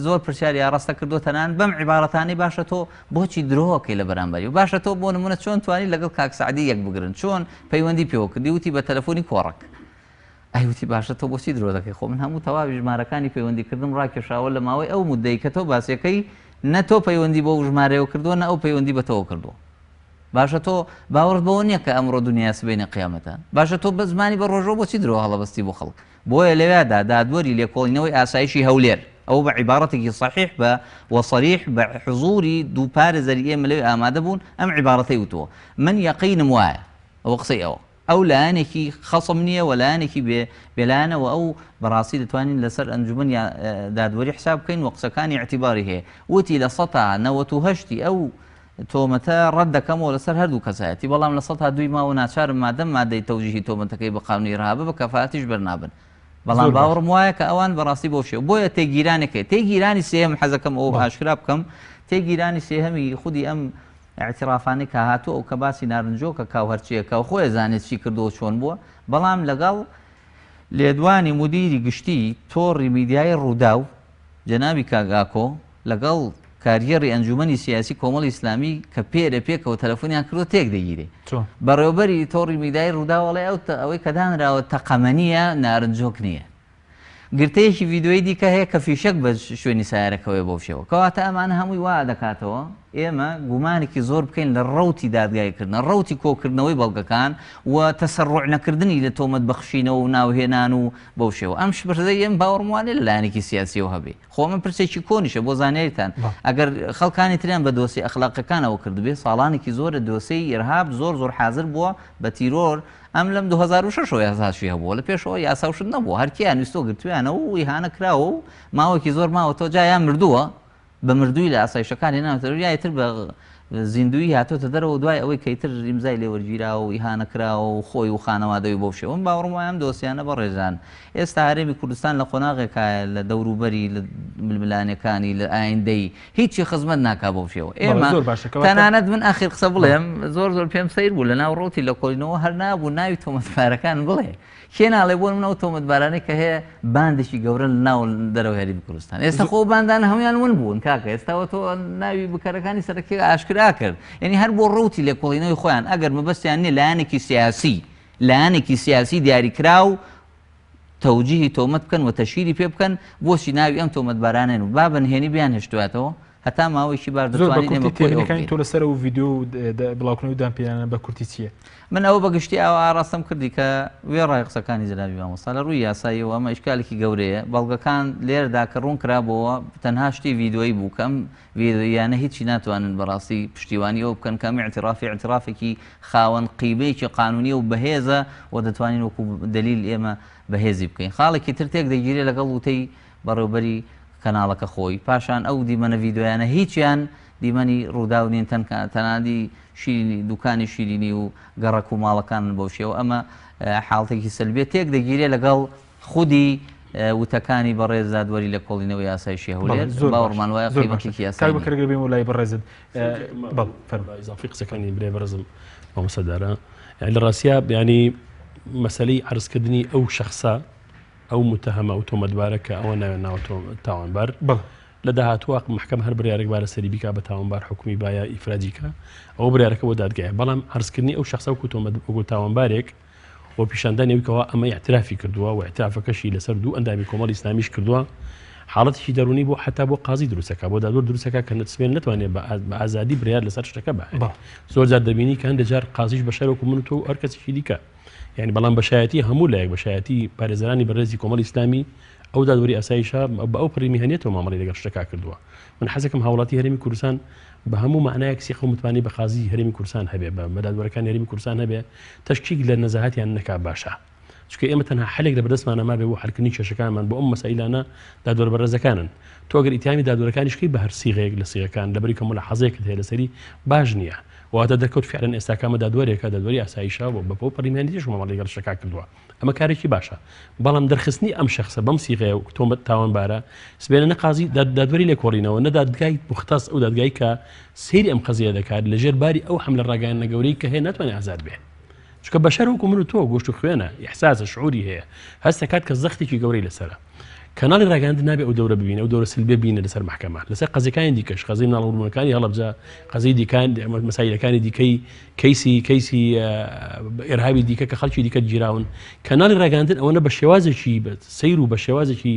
زۆر پرسیاری ئاڕاستە کردووە تەنان بەم عیبارەتانەی باشە تۆ بۆچی درۆکەی لە بەرامبەری و باشە تۆ بۆ نمونە چۆن توانی لەگەڵ کاک سەعدی یەک بگرن چۆن پەیوەندی پێوە کردی وتی بە تەلەفۆنی کۆڕەک. ئەی وتی باشە تۆ بۆچی درۆ دەکەی خۆ من هەموو تەواوی ژمارەکانی پەیوەندی کردنم ڕاکێشاوە لە ماوەی ئەو مودەی کە تۆ باسیەکەی نە تۆ پەیوەندی بەو ژمارەیەوە کردووە نە ئەو پەیوەندی بە تۆوە کردووە باشە تۆ باوەڕت بەوە نییە کە ئەمڕۆ دنیا سبەینێ قیامەتە باشە تۆ بە زمانی بە ڕۆژەوە بۆچی درۆ هەڵەبەستی بۆ خەڵک بۆیە لەوێدا دادوەری لێکۆڵینەوەی ئاسایشی هەولێر ئەوە بە عیباڕەتێکی صحیح بە و صریح بە حزوری دوو پارێزەری ئێمە لەوێ ئامادە بوون ئەم عیباڕەتەی وتووە من یەقینم وایە ئەوە قسەی ئەوە ئەو لایەنێکی خەسم نییە و لایەنێکی بێ بێلایەنە و ئەو بەڕاستی دەتوانین لەسەر ئەنجومەن یا دادوەری حساب بکەین و قسەکانی ئیعتیباری هەیە وتی لە سەتا 98 ی ئەو تۆمەتە ڕەت دەکەمەوە لەسەر هەردوو کەسایەتی بەڵام لە سەتا دووی ماوە ناچارم مادەم مادەی تەوجیهی تۆمەتەکەی بە قانونی ئیرهابە بە کەفالەتیش بەرنابن بەڵام باوەڕم وایە کە ئەوان بەڕاستی بەو شێوە بۆیە تێگیرانێک هەیە تێگیرانی سێهەم حەزەکەم ئەوە ئاشکرا بکەم تێگیرانی سێهەمی خودی ئەم ئیعتیرافانەی کە هاتووە و کە باسی نارنجۆکە کا و هەرچییەکە و خۆی ئەزانێت چی کردووە و چۆن بووە، بەڵام لەگەڵ لێدوانی مودیری گشتیی تۆڕی میدیایی ڕووداو، جەنابی کاک ئاکۆ، لەگەڵ کارگێڕی ئەنجوومەنی سیاسی کۆمەڵی ئیسلامی کە پێرێ پێکەوە تەلەفۆنیان کردووە تێک دەگیرێ. چۆن؟ بەڕێوەبەری تۆڕی میدیایی ڕووداو ئەڵێ ئەو ئەوەی کە دانراوە تەقەمەنییە، نارنجۆک نییە. گرتەیەکی ڤیدیۆیی دیکە هەیە کە فیشەک بە شوێنی سەیارەکەوەیە بەو شێوە. کەواتە ئەمانە هەمووی وا دەکاتەوە ئێمە گومانێکی زۆر بکەین لە ڕەوتی دادگاییکردن، ڕەوتی کۆکردنەوەی بەڵگەکان و تەسەروع نەکردنی لە تۆمەت بەخشینەوە و ناوهێنان و بەو شێوە. ئەم شپرزەی ئێمە باوەڕم وا نییە لە لایەنێکی سیاسییەوە هەبێ. خۆ ئەمە پرسێکی کۆنیشە بۆ زانیاریتان ئەگەر خەڵکانی تریان بە دۆسیە ئەخلاقیەکانەوە کردبێ ساڵانێکی زۆرە دۆسێی ئیرهاب زۆر زۆر حازر بووە بە تیرۆر ئەم لەم 2006 ەوە یاساشی هەبووە لە پێشەوە یاسا و شت نەبووە هەرکیان ویستوە گرتویانە و ئیهانە کراوە و ماوەیەکی زۆر ماوەتەوە جا یا مردووە بە مردووی لە ئاسایشەکان هێناوەتەوە یا ئیتر بە زیندوویی هاتۆتە دەرەوە دوای ئەوەی کە ئیتر ئیمزای لێ وەرگیراوە و ئیهانە کراوە و خۆی و خانەوادەی و بەو شێوە من باوەڕم وایە ئەم دۆسیانە بەڕێزان ئێستا هەرێمی کوردستان لە قۆناغێکایە لە دەوروبەری لە ململانێکانی لە ئایندەی هیچی خزمەت ناکا بەو شێوە ئێمە زۆر باشە کەواتە تەنانەت من ئاخیر قسە بڵێم زۆر زۆر پێم سەیر بوو لە ناو ڕوتی لە کۆلینەوە هەر نابوو ناوی تۆمەتبارەکان بڵێ کێ ناڵێ بۆ من ئەو تۆمەتبارانەی کە هەیە باندێکی گەورەن لە ناو دەرەوەی هەرێمی کوردستان ئێستا خۆ باندانە هەمویان ون بوون کاکە ئێستاوە تۆ ناوی بکەرەکانی سەرەکی ئاشکرا کرد یعنی هەر بۆ ڕوتی لێکۆڵینەوەی خۆیان ئەگەر مەبەستیان نییە لایەنێکی سیاسی لایەنێکی سیاسی دیاریکراو تەوجیهی تۆمەت بکەن و تەشهیری پێ بکەن، بۆچی ناوی ئەم تۆمەتبارانەن و با بە نهێنی بیانهێشتواتەوە هەتا ماوەیەکی باش زۆر بە دەتوانین ئێمە کورتی کۆی ئەوە تێبینیەکانی بکەین. تۆ لەسەر ئەو ڤیدیۆ و بڵاوکردنەوەی دانپێدانانە بە کورتی چییە؟ من ئەوە بە گشتی ئاوا ئاڕاستەم کردی کە وێڕای قسەکانی جەنابی مامۆستا لە ڕووی یاساییەوە ئەمە ئیشکالێکی گەورەیە، بەڵگەکان لێرەدا کە ڕوون کرابۆوە تەنها شتی ڤیدۆیی بوو کە ئەم ڤیدۆییانە هیچی ناتوانن بەڕاستی پشتیوانی ئەوە بکەن کە ئەم ئیعتیڕافە ئیعتیڕافێکی خاوەن قیمەیەکی قانونیە و بەهێزە و دەتوانین وەکو دەلیل ئێمە بەهێزی بکەین. خاڵێکی تر تێک دەگیرێ لەگەڵ وتەی بەڕێوبەری کەناڵەکە خۆی. پاشان ئەو دیمەنە ڤیدۆیانە هیچیان دیمەنی ڕووداو نین تەنکا تەنادی شیرینی دوکانی شیرینی و گەڕەک و ماڵەکانن بەو شێوە ئەمە حاڵتێکی سەلبیە تێک دەگیرێ لەگەڵ خودی وتەکانی بەڕێز دادوەری لێکۆڵینەوەی ئاسایشی هەولێر زۆر باوەڕمان وایە زۆر باشە قیمەتێکی کاک یاسایی بەکر نییە. گەر بێمەوە لای بەڕێزت بەڵێ فەرموو. ئیزافی قسەکانی برای بەڕێزم مامۆستا دارا یعنی لە ڕاستیا یعنی مەسەلەی عەرزکردنی ئەو شەخسە ئەو متهەمە ئەو تۆمەتبارە کە ئەوە ناوێن ناوە تاوانبار بەڵێ لە داهاتووە محکەمە هەر بڕیارێک با لەسەری بیکا بە تاوانبار حکومی با یا ئیفراجی کا ئەوە بڕیارەکە بۆ دادگایە بەڵام عەرزکردنی ئەو شەخسە وەکو تۆمەت وەکو تاوانبارێک و پیشاندانی ئەوی کەوا ئەمە ئیعترافی کردووە و ئیعترافەکەشی لەسەر دوو ئەندامی کۆمەڵی ئیسلامیش کردووە حاڵەتێکی دەروونی بۆ حەتا بۆ قازی دروستەکە بۆ دادوەر دروستەکە کە نەتسمێن نتوانێت بە ئازادی بڕیار لەسەر شتەکە بە زۆر جار دەبینی کە هەندێک جار قازیش بە شەرۆک و من و تۆ و هەر کەسێکی دیکە یعنی بەڵام بەشایەتی هەموو لایەک بەشایەتی پارێزەرانی بەڕێزی کۆمەڵی ئیسلامی ئەو دادوەری ئاسایشە بە ئەو پڕی میهنیەتەوە مامەڵەی لەگەڵ شتەکە کردووە من حەزەکەم هاوڵاتی هەرێمی کوردستان بە هەموو مەعنایەک سیقە و متمانەی بە قازی هەرێمی کوردستان هەبێ بە دادوەرەکانی هەرێمی کوردستان هەبێ تەشکیک لە نەزاهەتیان نەکا باشە چونکە ئێمە تەنها حەلێک لە بەردەستمانە مابێ بۆ حەلکردنی کێشەکانمان بۆ ئەم مەسائیلانە دادوەرە بەڕێزەکانن تۆ ئەگەر ئیتیهامی دادوەرەکانیش کەی بە هەر سیغەیەک لە سیغەکان لەبەری کە ملاحەزەیەکت هەیە لەسەری باش نییە واتە دەرکەوت فعلا ئێستاکە ئەمە دادوەرێکە دادوەری ئاسایشە و بە پەو پەڕی میهنیەتیش مامەڵەی لەگەڵ شتەکە کردووە ئەمە کارێکی باشە بەڵام دەرخستنی ئەم شەخسە بەم سیغەیە و تۆمەت تاوانبارە سبێنە نە قازی دادوەری لێکۆڵینەوە نە دادگای مختص ئەو دادگای کە سەیری ئەم قەزیە دەکات لەژێر باری ئەو حەملە ڕاگەیاندنە گەورەی کە هەیە ناتوانێت ئازاد بێ چونکە بەشەر وەکو من و تۆ گۆشت و خوێنە ئیحساسە شعوری هەیە هەست دەکات کە زەختێکی گەورەی لەسەرە. کەناڵی ڕاگەیاندن نابێ ئەو دەورە ببینێ، ئەو دەورە سلبیە بینێ لەسەر مەحکەمە، لەسەر قەزیەکانی دیکەش، قەزیەی مناڵە ورمونەکانی هەڵەبجە، قەزیەی دیکان، مەسایلەکانی دیکەی کەیسی کەیسی ئێرهابی دیکە کە خەڵکی دیکە گیراون، کەناڵی ڕاگەیاندن ئەوەنە بە شێوازێکی سەیر و بە شێوازێکی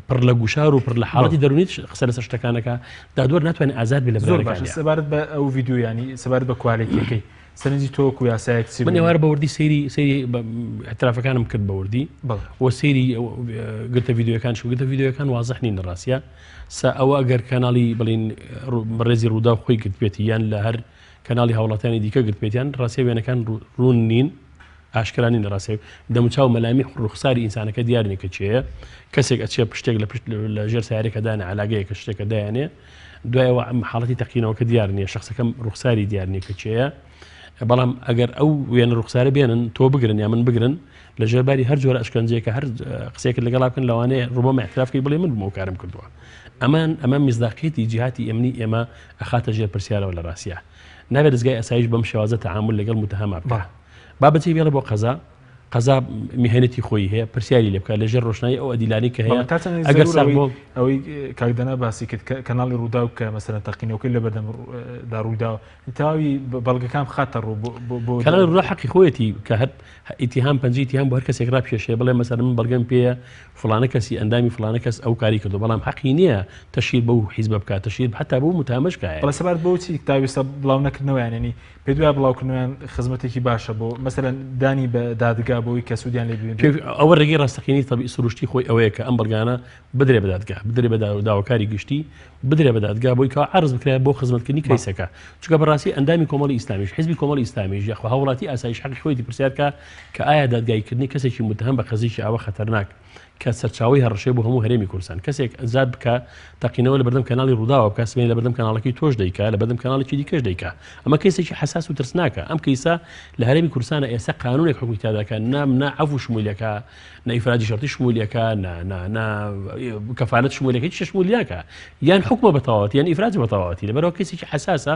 پڕ لە گوشار و پڕ لە حاڵەتی دەروونی قسە لەسەر شتەکانەکە، دادوەر ناتوانێت ئازاد بێ لە زۆر باشە. بڕیارەکانیا. سەبارەت بە ئەو ڤیدیۆیانی سەبارەت بە کوالێتیەکەی سەرنجی تۆ وەکو یاسایەک چی من بوو؟ ئێوارە بە وردی سەیری سەیری ئیعترافەکانم کرد بە وردی و سەیری گرتە ڤیدیۆکانش گرتە ڤیدیۆکان وازح نین لە ڕاستە سا ئەوە ئەگەر کەناڵی بڵین بەڕێزی ڕوودا خۆی گرتبێتی یان لە هەر کەناڵی هاوڵاتیانی دیکە گرتبێتیان ڕاستە وێنەکان ڕوون نین ئاشکرا نین لە ڕاستە دەموچاو مەلامی ڕوخساری ئینسانەکە دیار نیە کە کێیە کەسێک ئەچێ پشتێک لە پشت لە ژێر سیارێکە دانە علاگەیەکە شتێکە دایانێ دوایەوە ئەم حاڵەتی تەقینەوەکە دیار نییە شخصەکەم ڕوخساری دیار نییە کە کێیە بەڵام ئەگەر ئەو وێنە ڕوخسارە بێنن تۆ بگرن یا من بگرن لە ژێرباری هەر جۆرە ئەشکەنجەیەکە هەر قسەیەکت لەگەڵا بکەن لەوانەیە ڕوبەمە اعترافکەی بڵێ من بووم ئەو کارم کردووە ئەمان ئەمە میزداقیەتی جیهاتی ئەمنی ئێمە ئەخاتە ژێر پرسیارەوە لە ڕاستیا نابێت دەزگای ئاسایش بەم شێوازە تەعامول لەگەڵ متهەما بکا با بەجێ بێڵێ بۆ قەزا قەزا میهنەتی خۆی هەیە پرسیاری لێ بکات لەژێر ڕۆشنایی ئەو ئەدیلانەی کە هەیە ئەگەر ساغ بۆ ئەوەی کاک دانا باسی کرد کەناڵی ڕووداو کە مەسەلەن تەقینەوەکەی لە بەردەم دا ڕوویداوە تەواوی بەڵگەکان بخاتە ڕوو بۆ کەناڵی ڕووداو حەقی خۆیەتی کە هەر ئیتیهام پەنجەی ئیتیهام بۆ هەر کەسێک ڕابکێشێ بڵێ مەسەلەن من بەڵگەم پێیە فڵانە کەسی ئەندامی فڵانە کەس ئەو کاری کردو بەڵام حەقی نییە تەشهیر بەو حیزبە بکات تەشهیر حتا بەو متهمەش کایە. بەڵێ سەبارەت بەوە چی تا ئێستا بڵاو نەکردنەوەیان یانی پێت وایە بڵاوکردنەوەیان خزمەتێکی باشە بۆ مەسەلەن دانی بە دادگا بۆی کە سوودیان لێ ببینرێت؟ ئەوە ڕێگەی ڕاستەقینەی تەبیعی سروشتی خۆی ئەوەیە کە ئەم بەڵگانە بدرێ بە دادگا، بدرێ بە داواکاری گشتی، بدرێ بە دادگا بۆی کە عەرز بکرایە بۆ خزمەتکردنی کەیسەکە. چونکە بەڕاستی ئەندامی کۆمەڵی ئیسلامیش، حیزبی کۆمەڵی ئیسلامیش یاخوا هاووڵاتی ئاساییش حەقی خۆیەتی پرسیار بکا کە ئایا دادگاییکردنی کەسێکی موتەهەم بە قەزیەکی ئاوا خەتەرناک کە سەرچاوەی هەڕەشەیە بۆ هەموو هەرێمی کوردستان. کەسێک ئەزاد بکا تەقینەوە لەبەردەم کەناڵی ڕووداوە بکا، سبەینێ لەبەردەم کەناڵەکەی تۆش دەیکا، لەبەردەم کەناڵێکی دیکەش دەیکا. ئەمە کەیسێکی حەساس و ترسناکە. ئەم کەیسە لە هەرێمی کوردستانە ئێستا قانوونێک حوکمی تیا دەکا، نە نە عەفو شمولی ئەکا، نە ئیفراجی شەرتی شمولی ئەکا، نە نە نە کەفالەت شمولی ئەکا، هیچ شتێک شمولی ناکا. یان حوکمە بە تەواوەتی یان ئیفراجە بە تەواوەتی. لەبەرئەوە کەیسێکی حەساسە.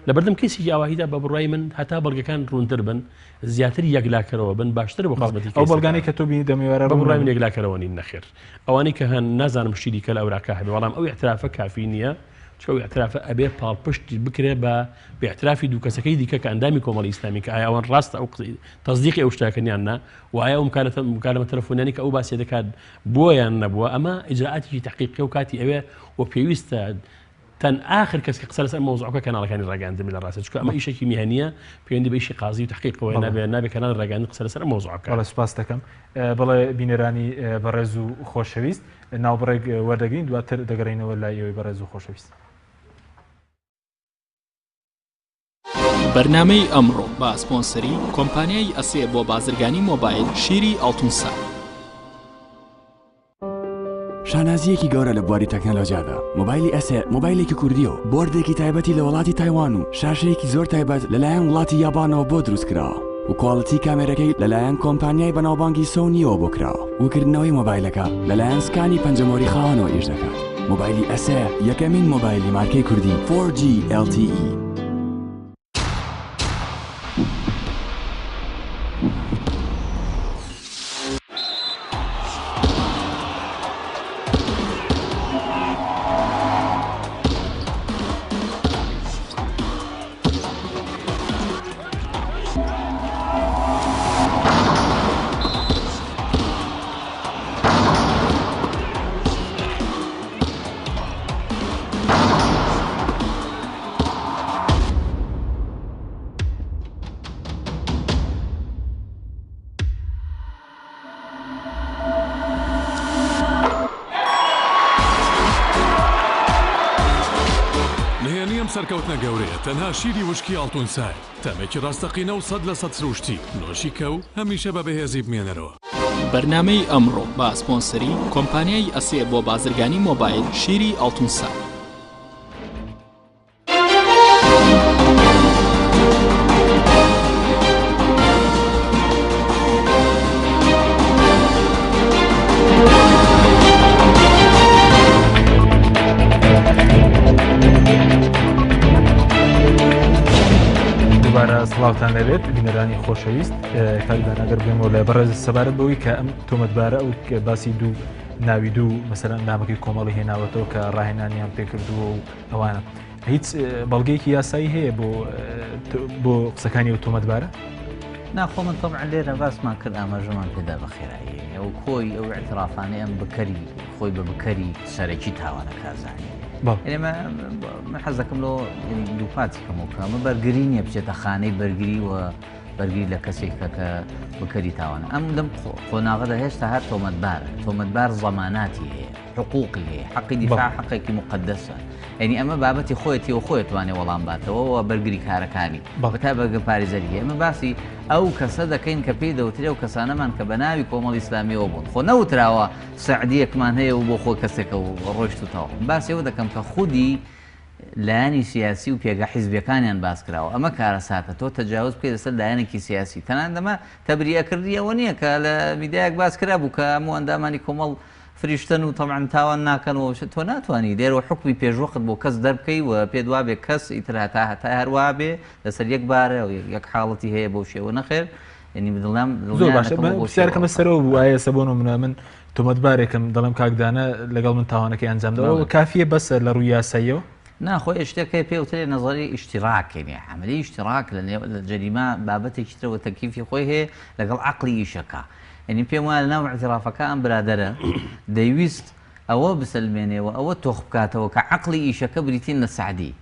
لەبەردەم کەیسێکی ئاواهیدا بە بڕوای من هەتا بەڵگەکان ڕوونتر بن، زیاتر یەکلاکەرەوە بن باشترە بۆ خزمەتی ئەو بەڵگانەی کە تۆ بینی دەمێوارە بە بڕوای من یەکلاکەرەوە نین نەخێر ئەوانەی کە هەن نازانم شتی دیکە لە ئەوراقا هەبێ بەڵام ئەو ئیعترافە کافی نییە چونکە ئەو ئیعترافە ئەبێ پاڵپشت بکرێ بە بە ئیعترافی دوو کەسەکەی دیکە کە ئەندامی کۆمەڵی ئیسلامی کە ئایا ئەوان ڕاستە ئەو تەسدیقی ئەو شتەکەن یان نا و ئایا ئەو مکالمە تەلەفۆنیانەی کە ئەو باسی دەکات بووە یان نەبووە ئەمە ئیجرائاتێکی تەحقیقیە و کاتی ئەوێ و پێویستە تەن ئاخر کەس کە قسە لەسەر ئەم مەوزوعە بکات کەناڵەکانی ڕاگەیاندن بن لە ڕاستیا چونکە ئەمە ئیشێکی میهەنییە پەیوەندی بە ئیشی قازی و تەحقیقەوە هەیە نابێ نابێ کەناڵی ڕاگەیاندن قسە لەسەر ئەم مەوزوعە بکات. بەڵێ سوپاست دەکەم. بەڵێ بینەرانی بەڕێز و خۆشەویست ناوبڕێک وەردەگرین دواتر دەگەڕێینەوە لای ئێوەی بەڕێز و خۆشەویست. بەرنامەی ئەمڕۆ بە سپۆنسەری کۆمپانیای ئەسێ بۆ بازرگانی مۆبایل شیری ئاڵتونسا. شانازییەکی گەورە لە بواری تەکنەلۆجیادا، مۆبایلی ئەسێ مۆبایلێکی کوردییە و بۆردێکی تایبەتی لە وڵاتی تایوان و شاشەیەکی زۆر تایبەت لەلایەن وڵاتی یابانەوە بۆ دروست کراوە و quality کامێرەکەی لەلایەن کۆمپانیای بەناوبانگی سۆنییەوە بۆ کراوە و کردنەوەی مۆبایلەکە لەلایەن scan ی پەنجەمۆری خاوەنەوە ئیش دەکات. مۆبایلی ئەسێ یەکەمین مۆبایلی مارکەی کوردی 4G LTE. نهێنی ئەم سەرکەوتنە گەورەیە تەنها شیری وشکی ئاڵتونسایە، تامێکی ڕاستەقینە و 100% سروشتی، نۆشی کە و هەمیشە بە بەهێزی بمێنەرەوە. بەرنامەی ئەمڕۆ بە سپۆنسەری کۆمپانیای ئەسێ بۆ بازرگانی مۆبایل شیری ئاڵتونسا. دووبارە سڵاوتان لەبێت بینەرانی خۆشەویست کاک دانا گەر بێمەوە لای بەڕێز سەبارەت بەوەی کە ئەم تۆمەتبارە ئەو باسی دوو ناوی دوو مەسەلەن ئەندامەکەی کۆمەڵی هێناوەتەوە کە ڕاهێنانیان پێکردووە و ئەوانە هیچ بەڵگەیەکی یاسایی هەیە بۆ بۆ قسەکانی و تۆمەتبارە؟ ناخۆ من طبعا لێرە باسمان کرد ئاماژەمان پێدا بە خێرایی ئەو کۆی ئەو اعترافانەی ئەم بکەری خۆی بە بکەری سەرەکی تاوانەکە زانی ئێمە من حەز دەکەم لۆ دووپاتی کەمەوە کە ئەمە بەرگری نییە بچێتە خانەی بەرگری و بەرگری لە کەسێک کە کە بکەری تاوانە ئەم لەم قۆناغەدا هێشتا هەر تۆمەتبارە تۆمەتبار زەماناتی هەیە حقوقی هەیە حەقی دیفاع حەقێکی مقدسە یعنی ئەمە بابەتی خۆیەتی و خۆی توانێ وەڵام باتەوە و بەرگری کارەکانی بەتا بەگە پارێزەری هەیە ئەمە باسی ئەو کەسە دەکەین کە پێی دەوترێ و کەسانەمان کە بە ناوی کۆمەڵی ئیسلامیەوە بوون خۆ نەوتراوە سەعدیەکمان هەیە و بۆ خۆ کەسێکە و ڕۆیشت و تەواو باسی ئەوە دەکەم کە خودی لایەنی سیاسی و پێگە حیزبیەکانیان باس کراوە ئەمە کارەساتە تۆ تەجاوز بکەی لەسەر لایەنێکی سیاسی تەنانەت ئەمە تەبریئە کردنی ئەوە نییە کە لە میدیایەک باس کرابوو کە هەموو ئەندامانی کۆمەڵ فریشتەن و تەبعەن تاوان ناکەن و تۆ ناتوانی لێرەوە حوکمی پێشوەخت بۆ کەس دەربکەی و پێت وابێ کەس ئیتر هەتا هەتای هەر وابێ لەسەر یەک بارە و یەک حاڵەتی هەیە بەو شێوە نەخێر یعنی دڵنیام زۆر باشە پرسیارەکەم لەسەرەوە بوو ئایا ئێستا بۆ نمونە من تۆمەتبارێکم دەڵێم کاک دانا لەگەڵ من تاوانەکەی ئەنجام داوە کافیە بەسە لە ڕووی یاساییەوە؟ نا خۆی شتێک هەیە پێ وترێ نەزەری ئیشتیراک یعنی عەمەلی ئیشتیراک لە نێو لە جەریمە بابەتێکی ترەوە تەکیفی خۆی هەیە لەگەڵ عەقڵی ئیشەکە یعنی پێم وایە لەناو ئیعتیرافەکە ئەم برادەرە دەیویست ئەوە بسەلمێنێ و ئەوە تۆخ بکاتەوە کە عەقڵی ئیشەکە بریتین لە سەعدی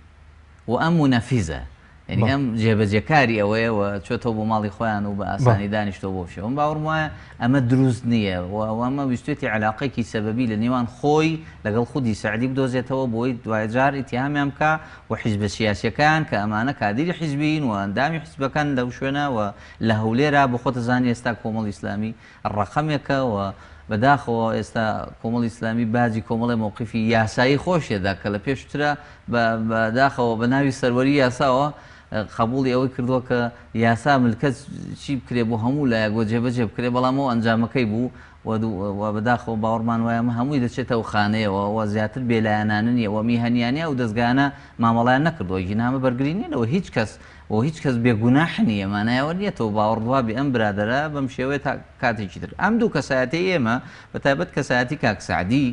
و ئەم مونەفیزە یانی ئەم جێبەجێکاری ئەوەیە و چۆتەوە بۆ ماڵی خۆیان و بە ئاسانی دانیشتەوە بۆ شێوە من باوەڕم وایە ئەمە دروست نییە و ئەمە ویستێتی علاقێکی سەبەبی لە نێوان خۆی لەگەڵ خودی سەعدی بدۆزێتەوە بۆی دوایجار ئیتیهامیان بکا و حیزبە سیاسیەکان کە ئەمانە کادیری حیزبین و ئەندامی حیزبەکان لەو شوێنە و لە هەولێرا بۆ خۆتە زانی ئێستا کۆمەڵی ئیسلامی ڕەقەمێکە و بەداخەوە ئێستا کۆمەڵی ئیسلامی باجی کۆمەڵێ مەوقیفی یاسایی خۆشی ئەدا کە لە پێشترا بە بەداخەوە بە ناوی سەروەری یاساوە قەبووڵی ئەوەی کردووە کە یاسا ملکەچ چی بکرێ بۆ هەموو لایەک و جێبەجێ بکرێ بەڵام ئەو ئەنجامەکەی بوو و و بەداخەوە باوەڕمان وایە ئەمە هەمووی دەچێتە ئەو خانەیەوە و زیاتر بێلایەنانە نییە و میهەنیانە ئەو دەزگایانە مامەڵەیان نەکردووە گینا ئەمە بەرگری نییە لەوە هیچ کەس و هیچ کەس بێ گوناح نییە مانای ئەوە نییە تۆ باوەڕت وابێ ئەم برادەرە بەم شێوەیە تا کاتێکی تر ئەم دوو کەسایەتیەی ئێمە بە تایبەت کەسایەتی کاک سەعدی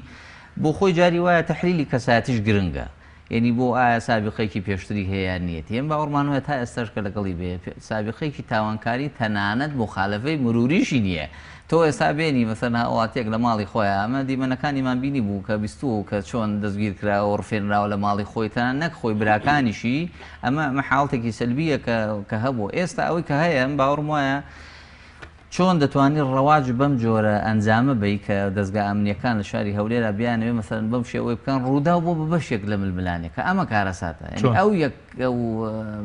بۆ خۆی جاری وایە تەحلیلی کەسایەتیش گرنگە یەنی بۆ ئایا سابیقەیەکی پێشتری هەیە یان نیەتی ئێمە باوەڕمان وایە تا ئێستاش کە لەگەڵی بێ سابیقەیەکی تاوانکاری تەنانەت موخالەفەی مروریشی نییە تۆ ئێستا بێنی مەسەلەن هاوڵاتیەک لە ماڵی خۆیا ئەمە دیمەنەکانیمان بینی بوو کە بیستووە و کە چۆن دەستگیر کراوە و ڕفێنراوە لە ماڵی خۆی تەنانەت نەک خۆی براکانیشی ئەمە ئەمە حاڵەتێکی سەلبیە کە کە هەبوو ئێستا ئەوەی کە هەیە من باوەڕم وایە چۆن دەتوانی ڕەواج بەم جۆرە ئەنجامە بەی کە دەزگا ئەمنیەکان لە شاری هەولێرا بیانەوێ مەسەلەن بەم شێوەی بکەن ڕووداو بۆ بە بەشێک لە ململانێکە ئەمە کارەساتە یانی ئەو یەک ئەو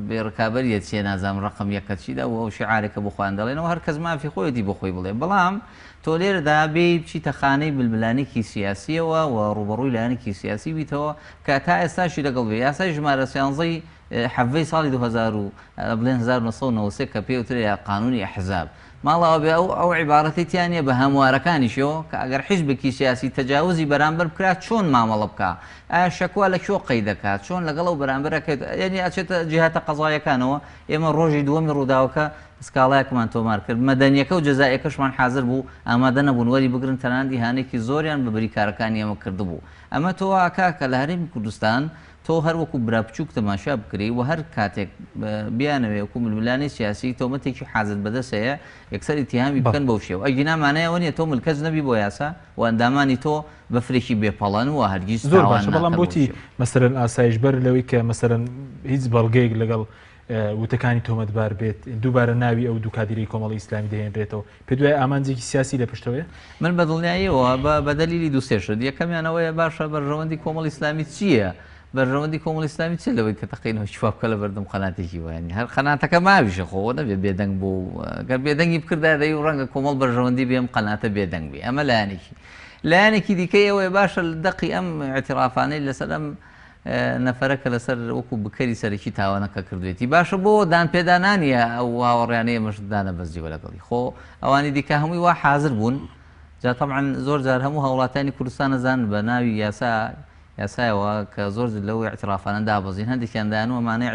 بێ ڕکابەریە چیە نازانم ڕەقەم یەکە چیدا و ئەو شیعارێکە بۆ خۆیان دەڵێنەوە هەر کەس مافی خۆیەتی بۆ خۆی بڵێ بەڵام تۆ لێرەدا بێی بچیتە خانەی ململانێکی سیاسیەوە و ڕووبەڕووی لایەنێکی سیاسی بیتەوە کە تا ئێستاشی لەگەڵ بێ یاسای ژمارە سیانزەی حەڤەی ساڵی 2000 و بڵێن 1993 کە پێی وترێ قانونی ئەحزاب ماڵاوا بێ ئەو ئەو عیبارەتەی تیا نییە بە هەموارەکانیشیەوە کە ئەگەر حیزبێکی سیاسی تەجاوزی بەرامبەر بکرا چۆن مامەڵە بکا ئایا شەکوا لە کوێ قەید دەکا چۆن لەگەڵ ئەو بەرامبەرە کە یعنی ئەچێتە جیهاتە قەزایەکانەوە ئێمە ڕۆژی دووەمی ڕووداوەکە سکاڵایەکمان تۆمار کرد مەدەنیەکە و جەزائیەکەشمان حازر بوو ئامادە نەبوون وەری بگرن تەنانەت ئیهانەیەکی زۆریان بە بریکارەکانی ئێمە کردبوو ئەمە تۆ وا ئەکا کە لە هەرێمی کوردستان تۆ هەر وەکو برا بچوک تەماشا بکرێی و هەر کاتێک بیانەوێ وەکو ململانێی سیاسی تۆمەتێکی حازر بەدەست هەیە یەکسەر ئیتیهامی بکەن بەو شێوە ئەگینا مانای ئەوە نیە تۆ ملکەچ نەبی بۆ یاسا و ئەندامانی تۆ بەفرێکی بێ پەڵەن و هەرگیز زۆر تاوان باشە بەڵام ناکەن بەو بۆچی شێوە. مەسەلەن ئاسایش بەر لەوەی کە مەسەلەن هیچ بەڵگەیەک لەگەڵ وتەکانی تۆمەتبار بێت دووبارە ناوی ئەو دوو کادیرەی کۆمەڵی ئیسلامی دەهێنرێتەوە پێت وایە ئامانجێکی سیاسی لە پشتەوەیە؟ من بە دڵنیاییەوە بە بە دەلیلی دوو سێ شت، یەکەمیان ئەوەیە باشە بەرژەوەندی کۆمەڵی ئیسلامی چییە؟ بەرژەوەندی کۆمەڵی ئیسلامی چییە لەوەی کە تەقینەوەی وا بکە لە بەردەم قەناتێکی وا؟ یانی هەر قەناتەکە ماویشە خۆ ئەوە نەبێ بێدەنگ بوو و گەر بێدەنگی بکردایە دەی و ڕەنگە کۆمەڵ بەرژەوەندی بێ ئەم قەناتە بێدەنگ بێ ئەمە لایەنێکی. لایەنێکی دیکەی ئەوەیە باشە لە دەقی ئەم ئیعتیرافانەی لەسەر ئەم نەفەرە کە لەسەر وەکو بکەری سەرەکی تاوانەکە کردوێتی باشە بۆ دان پێدانانیە ئەو هاوەڕیانەی ئێمەش دانەبەزیوە لەگەڵی خۆ ئەوانی دیکە هەمووی وا حازر بوون جا تەبعەن زۆر جار هەموو هاوڵاتیانی کوردستان ئەزانن بە ناوی یاسا یاسایەوە کە زۆر لەو اعترافانە دابەزین هەندێکیان دایان و ئەمانە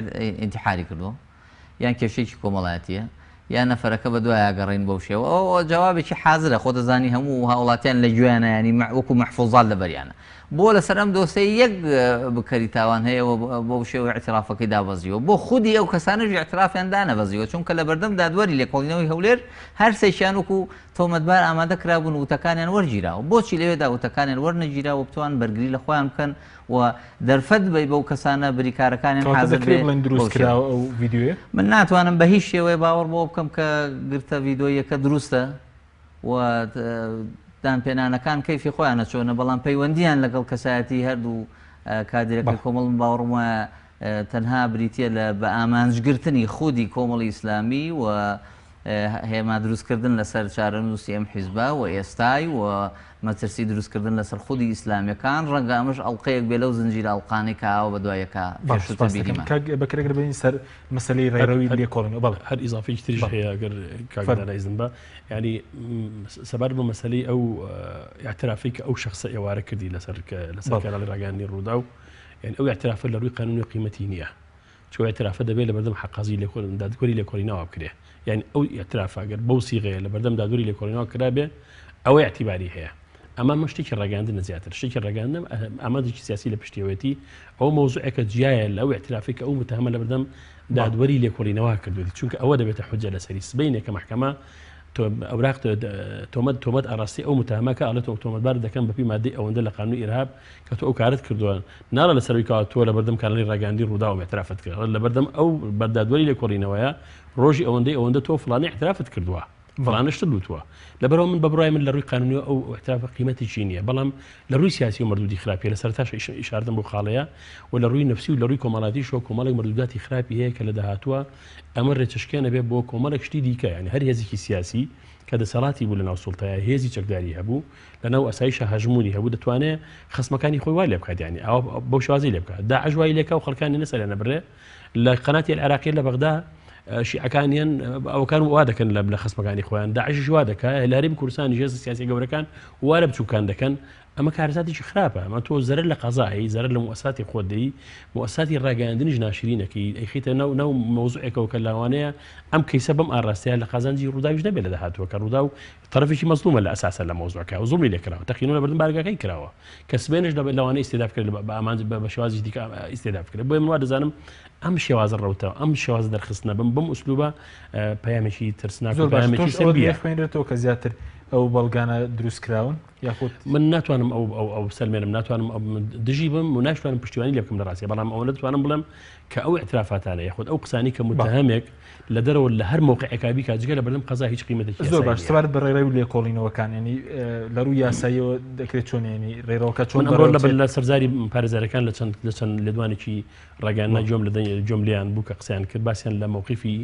ئینتحاری کردووە یان کێشەیەکی کۆمەڵایەتیە. یا نەفەرەکە بە دوایا گەڕێین بەو شێوە ئەوە جوابێکی حازرە خۆ دەزانی هەموو هاوڵاتیان لە گوێیانە یانی وەکو مەحفوزات لەبەریانە بۆ لەسەر ئەم دۆسەی یەک بکەری تاوان هەیە و بەو شێوە ئیعترافەکەی دابەزیوە بۆ خودی ئەو کەسانەش ئیعترافیان دانەبەزیوە چونکە لەبەردەم دادوەری لێکۆڵینەوەی هەولێر هەرسێکیان وەکو تۆمەتبار ئامادە کرابوون وتەکانیان وەرگیراوە بۆچی لەوێدا وتەکانیان وەرنەگیرا و بتوان بەرگری لە خۆیان بکەن و دەرفەت بەی بەو کەسانە بریکارەکانیان کەواتە حازر دەکرێ بێ بڵێن بەو دروست شێوە کراوە ئەو ڤیدیۆیە؟ من ناتوانم بە هیچ شێوەیە باوەڕ بەوە بکەم کە گرتە ڤیدۆییەکە دروستە و دانپێنانەکان کەیفی خۆیانە چۆنە بەڵام پەیوەندییان لەگەڵ کەسایەتی هەردوو کادیرەکەی بەڵێ. کۆمەڵ من باوەڕم وایە تەنها بریتییە لە بە ئامانجگرتنی خودی کۆمەڵی ئیسلامی و هێما دروستکردن لەسەر چارەنووسی ئەم حیزبە و ئێستای و مەترسی دروستکردن لەسەر خودی ئیسلامیەکان، ڕەنگە ئەمەش ئەڵقەیەک بێ لەو زنجیرە ئەڵقانەی کە ئاوا بەدوای یەکا بەڵێ پێشووتر سوپاس دەکەم بینیمان. کاک بەکر ئەگەر بێین سەر مەسەلەی هەر ڕێڕەوی هەر لێکۆڵینەوە بەڵێ هەر ئیزافەیەکی تریش بەڵێ هەیە ئەگەر کاک فەرموو. دانا ئیزن با یانی سەبارەت بە مەسەلەی ئەو ئیعترافەی کە ئەو شەخسە ئێوارە کردی لەسەر لەسەر بەڵێ. کەناڵی ڕاگەیاندنی ڕووداو یانی ئەو ئیعترافە لە ڕووی قانوونی قیمەتی نییە چونکە ئیعترافە دەبێت لەبەردەم قازی دادوەری لێکۆڵینەوە بکرێ یعنی ئەو ئیعترافە گەر بەو سیغەیە لەبەردەم دادوەری لێکۆڵینەوە کرابێ ئەوە ئیعتیباری هەیە ئەمە من شتێکی ڕاگەاندنە زیاتر شتێکی ڕاگەاندنە ئامانجێکی سیاسی لە پشتیەوەتی ئەو مەوزوعێکە جیایە لەو ئیعترافی کە ئەو متهمە لەبەردەم دادوەری لێکۆڵینەوە کردوێتی چونکە ئەوە دەبێتە حجە لەسەری سبەینێ کە محکەمە ئەوراق تۆمەت تۆمەت ئاراستەی ئەو متهمە کە ئەڵێ تۆ تۆمەتبار دەکەم بەپی مادەی ئەوەندە لە قانونی ئیرهاب کە تۆ ئەو کارت کردووە ناڵێ لەسەر ئەوی کەوا تۆ لەبەردەم کاناڵی ڕاگەیاندنی ڕووداو ئیعترافت کرد ئەڵێ لەبەردەم ئەو بەردادوەری لێکۆڵینەوەیە ڕۆژی ئەوەندەی ئەوەندە تۆ فڵانە ئیعترافت کردووە فڵانە شتت وتووە لەبەرئەوە من بە بڕوای من لە ڕووی قانونیەوە ئەو ئیعترافە قیمەتێکی نییە بەڵام لە ڕووی سیاسی و مردودی خراپیە لە سەرەتاش ئیشارەتم بۆ خاڵەیە و لە ڕووی نەفسی و لە ڕووی کۆمەڵاتیشەوە کۆمەڵێک مردوداتی خراپی هەیە کە لە داهاتووە ئەمە ڕێچەشکێنە بێ بۆ کۆمەڵێک شتی دیکە یعنی هەر هێزێکی سیاسی کە دەسەڵاتی بوو لە ناو سوڵتەیە هێزی چەکداری هەبوو لەناو ئاسایشا هەژموونی هەبوو دەتوانێ خەسمەکانی خۆی وا لێ بکات یانی ئاوا بەو شێوازەی لێ بکات داعش وای لێکا و خەڵکانی نەسەریان نەبرێ لە قەناتی العراقیە لە بەغدا شیعەکانیان ئەوەکان وا دەکەن لە لە خەسمەکانی خۆیان داعشیش وا دەکا لە هەرێمی کوردستانیش هێزە سیاسیە گەورەکان وا لە بچووکان دەکەن ئەمە کارەساتێکی خراپە ئەمە تۆ زەرەر لە قەزای زەرەر لە موئەسساتی خۆت دەی موئەسساتی ڕاگەیاندنیش ناشرینەکەی ئەیخیتە ناو ناو مەوزوعێکەوە کە لاوانەیە ئەم کەیسە بەم ئاراستەیە لە قازانجی ڕووداویش نەبێت لە داهاتووە کە ڕووداو تەرەفێکی مەزڵومە لە ئەساسا لە مەوزوعەکە و زوڵمی لێکراوە تەقینەوە لەبەردەم بارگاکەی کراوە کە سبەینێش لەوانەیە ئیستیداف بکرێت بە ئامانج بە شێوازی دیکە ئیستیداف بکرێت بۆیە من وا دەزانم ئەم شێوازە ڕەوتە ئەم شێوازە دەرخستنە بەم بەم ئوسلوبە پەیامێکی ترسناک زۆر و باش پەیامێکی تۆش ئەوەت سلبیە. لێ خوێنرێتەوە کە زیاتر ئەو بەڵگانە دروست کراون یاخود من ناتوانم ئەو ئەو ئەو بسەلمێنم ناتوانم ئەو دژی بم و ناشتوانم پشتیوانی لێ بکەم لە ڕاستیە بەڵام ئەوەندە دەتوانم بڵێم کە ئەو ئیعترافاتانە یاخود ئەو قسانەی کە متهمێک لە دەرەوە لە هەر مەوقعێکا بیکات جگە لە بەردەم قەزا هیچ قیمەتێکی زۆر یاسایی باش نییە. سەبارەت بە ڕێڕەوی لێکۆڵینەوەکان یعنی لە ڕووی یاساییەوە دەکرێت چۆن یعنی ڕێڕەوەکە چۆن من ئەمڕۆ لە بەڕێوە لە سەرزاری پارێزەرەکان لە چەند لە چەند لێدوانێکی ڕاگەیاندنا گوێم لە دەنگ گوێم لێیان بوو کە قسەیان کرد باسیان لە مەوقیفی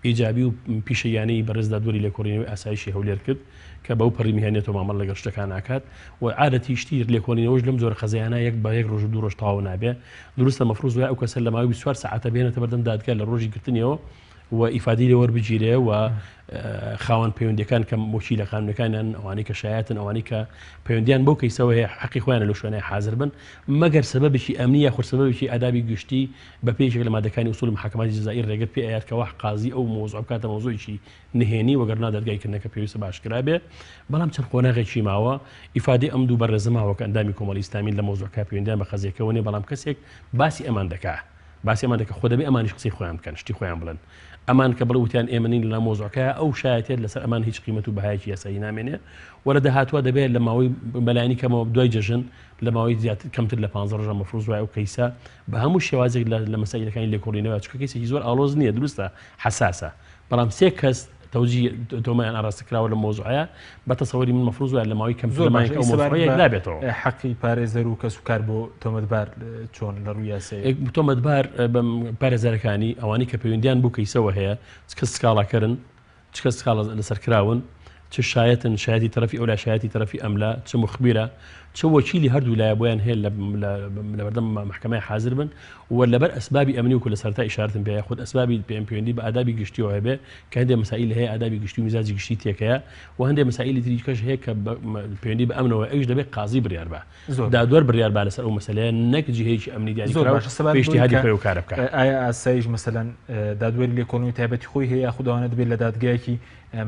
ئیجابی و پیشەییانەی بەڕێز دادوەری لێکۆڵینەوەی ئاسایشی هەولێر کرد کە بەو پەڕی میهەنیەتەوە مامەڵە لەگەڵ شتەکان ئەکات و عادەتی شتی لێکۆڵینەوەش لەم جۆرە قەزیانە یەک بە یەک ڕۆژ و دوو ڕۆژ تەواو نابێ دروستە مەفروز وایە ئەو کەسە لە ماوەی 24 سەعاتە بێنێتە بەردەم دادگا لە ڕۆژی گرتنیەوە و ئیفادەی لێ وەربگیرێ و خاوەن پەیوەندیەکان کە وەکیلە قانونەکانیان ئەوانەی کە شایەتن ئەوانەی کە پەیوەندیان بەو کەیسەوە هەیە حەقی خۆیانە لەو شوێنەیە حاضر بن مەگەر سەبەبێکی ئەمنی یاخود سەبەبێکی ئادابی گشتی بە پێی یەکێک لە مادەکانی ئوسولی محاکماتی جزایی ڕێگە پێ ئەیات کەوا قازی ئەو مەوزوعە بکاتە مەوزوعێکی نهێنی وەگەرنا دادگای کردنەکە پێویستە بە ئاشکرا بێ بەڵام چەند قۆناغێکی ماوە ئیفادەی ئەم دوو بەڕێزە ماوە کە ئەندامی کۆمەڵی ئیسلامین لە مەوزوعەکە پەیوەندیان بە قەزیەکەوە نیە بەڵام کەسێک باسی ئەمان دەکا باسی ئەمان دەکا خۆ دەبێ ئەمانیش قسەی خۆیان بکەن شتی خۆیان بڵێن ئەمان کە بڵێ وتیان ئێمە نین لە مەوزوعەکە ئەو شایەتێت لەسەر ئەمان هیچ قیمەت و بەهایەکی یاسایی نامێنێ و لە داهاتووە دەبێت لە ماوەی بەلایەنی کەمەوە دوای جەژن لە ماوەی زیاتر کەمتر لە 15 ڕۆژە مەفروز وایە ئەو کەیسە بە هەموو شێوازێک لە مەسائیلەکانی لێکۆڵینەوە چونکە کەیسێکی زۆر ئاڵۆز نییە دروستە حەساسە بەڵام سێ کەس تەوجی تۆمەیان ئاراستە کراوە لە مەوزوعەیە بە تەسەوری من مەفروز وایە لە ماوەی کەمتر زۆر لە باش مانگێک ئەی ئەو سەبارەت مەوزوعە بە یەکلابێتەوە. حەقی پارێزەر و کەسوکار بۆ تۆمەتبار چۆن لە ڕووی یاساییەوە؟ تۆمەتبار پارێزەرەکانی ئەوانەی کە پەیوەندیان بەو کەیسەوە هەیە چ کەس سکاڵاکەرن چ کەس سکاڵا لەسەر کراون چ شایەتن، شایەتی تەرەفی ئەولا شایەتی تەرەفی ئەملا، چ موخبیرە، چ وەکیلی هەردوو لایە بۆیان هەیە لە بەردەم مەحکەمەی حازر بن و لەبەر ئەسبابی ئەمنی وەکو لە سەرەتا ئیشارەتم پێ یاخود ئەسبابی پێم پەیوەندی بە ئادابی گشتیەوە هەبێ کە هەندێ مەسائیل هەیە ئادابی گشتی و میزاجی گشتی تێکەیە و هەندێ مەسائیلی تری کەش هەیە کە پەیوەندی بە ئەمنەوە ئەویش دەبێت قازی بڕیار بە دادوەر بڕیار با لەسەر ئەو مەسەلەیە نەک جیهەیەکی ئەمنی دیاریکراو بە ئیجتیهادی خۆی ئەو کارە بکات. ئایا ئاسایش مەسەلەن دادوەری لێکۆڵینەوەی تایبەتی خۆی هەیە یاخود ئەوانە دەبێت لە دادگایەکی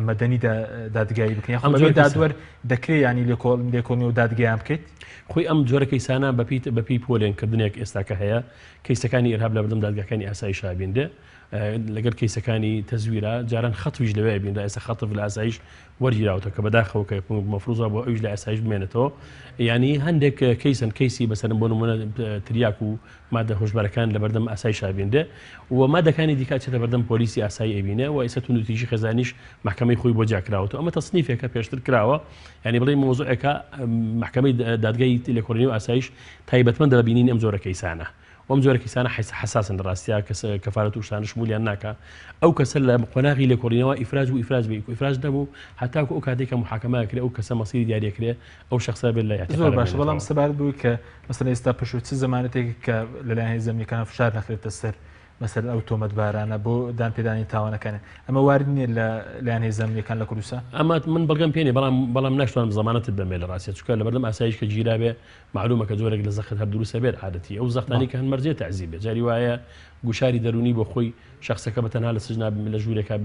مەدەنیدا دادگایی بکەن یاخود بەبێ دادوەر دەکرێت ینی لێکۆڵینەوە دادگایان بکەیت؟ خۆی ئەم جۆرە کەیسانە بەپێی بەپێی پۆلێنکردنێک ئێستاکە هەیە کەیسەکانی ئیرهاب لەبەردەم دادگاکانی ئاسایش ئابینرێ لەگەر کەیسەکانی تەزویرە جاران خەتویش لەوێ ئەبینرا ئێستا خەتف لە ئاسایش وەرگیراوەتەوە کە بەداخەوە کە مەفروزە بۆ ئەویش لە ئاسایش بمێنێتەوە یعنی هەندێک کەیسن کەیسی بەسەرم بۆ نمونە تریاک و مادە هۆشبەرەکان لە بەردەم ئاسایش ئابینرێ و مادەکانی دیکە چێتە بەردەم پۆلیسی ئاسایی ئەبینێ و ئێستا توندوتیژی خێزانیش محکمەی خۆی بۆ جیاکراوەتەوە ئەمە تەسنیفێکە پێشتر کراوە یعنی بڵێ مۆزوعێکە محکمەی دادگای لێکۆڵینەوە ئاسایش تایبەتمەندە بە بینینی ئەم جۆرە کەیسانە وەم جۆرە کەسانە حەساسن لە ڕاستیا کەس کەفارەت و شتانە شمولیان ناکا ئەو کەسە لە قۆناغی لێکۆڵینەوە ئیفراج بوو ئیفراج بێ ئیفراج نەبوو هەتاکو ئەو کاتێک کە محاکەمە ئەکرێ ئەو کەسە مەسیری دیاری ئەکرێ ئەو شەخسە بێت لە زۆر ئیعتقالە باشە بەڵام بمێنێتەوە. سەبارەت بەوەی کە مەسەلەن ئێستا پشوو چ زەمانەتێک کە لەلایەن هێزە ئەمنیەکانەوە فشار نەخرێتە سەر مەسەلەن ئەو تۆمەتبارانە بۆ دانپێدانانی تاوانەکانیان ئەمە وارد نییە لە لایەن هێزە ئەمنیەکان لە کوردستان؟ ئەمە من بەڵگەم پێ نییە بەڵام بەڵام ناشتوانم زەمانەتت بەمێ لە ڕاستیا چونکە لەبەردەم ئاسایش کە گیرابێ مەعلومە کە جۆرێک لە زەخت هەر دروست ئەبێت عادەتی ئەو زەختانەی کە هەن مەرجێ تەعزیب بێت جاری وایە گوشاری دەروونی بۆ خۆی شەخسەکە بە تەنها لە سجنا لە ژوورێکا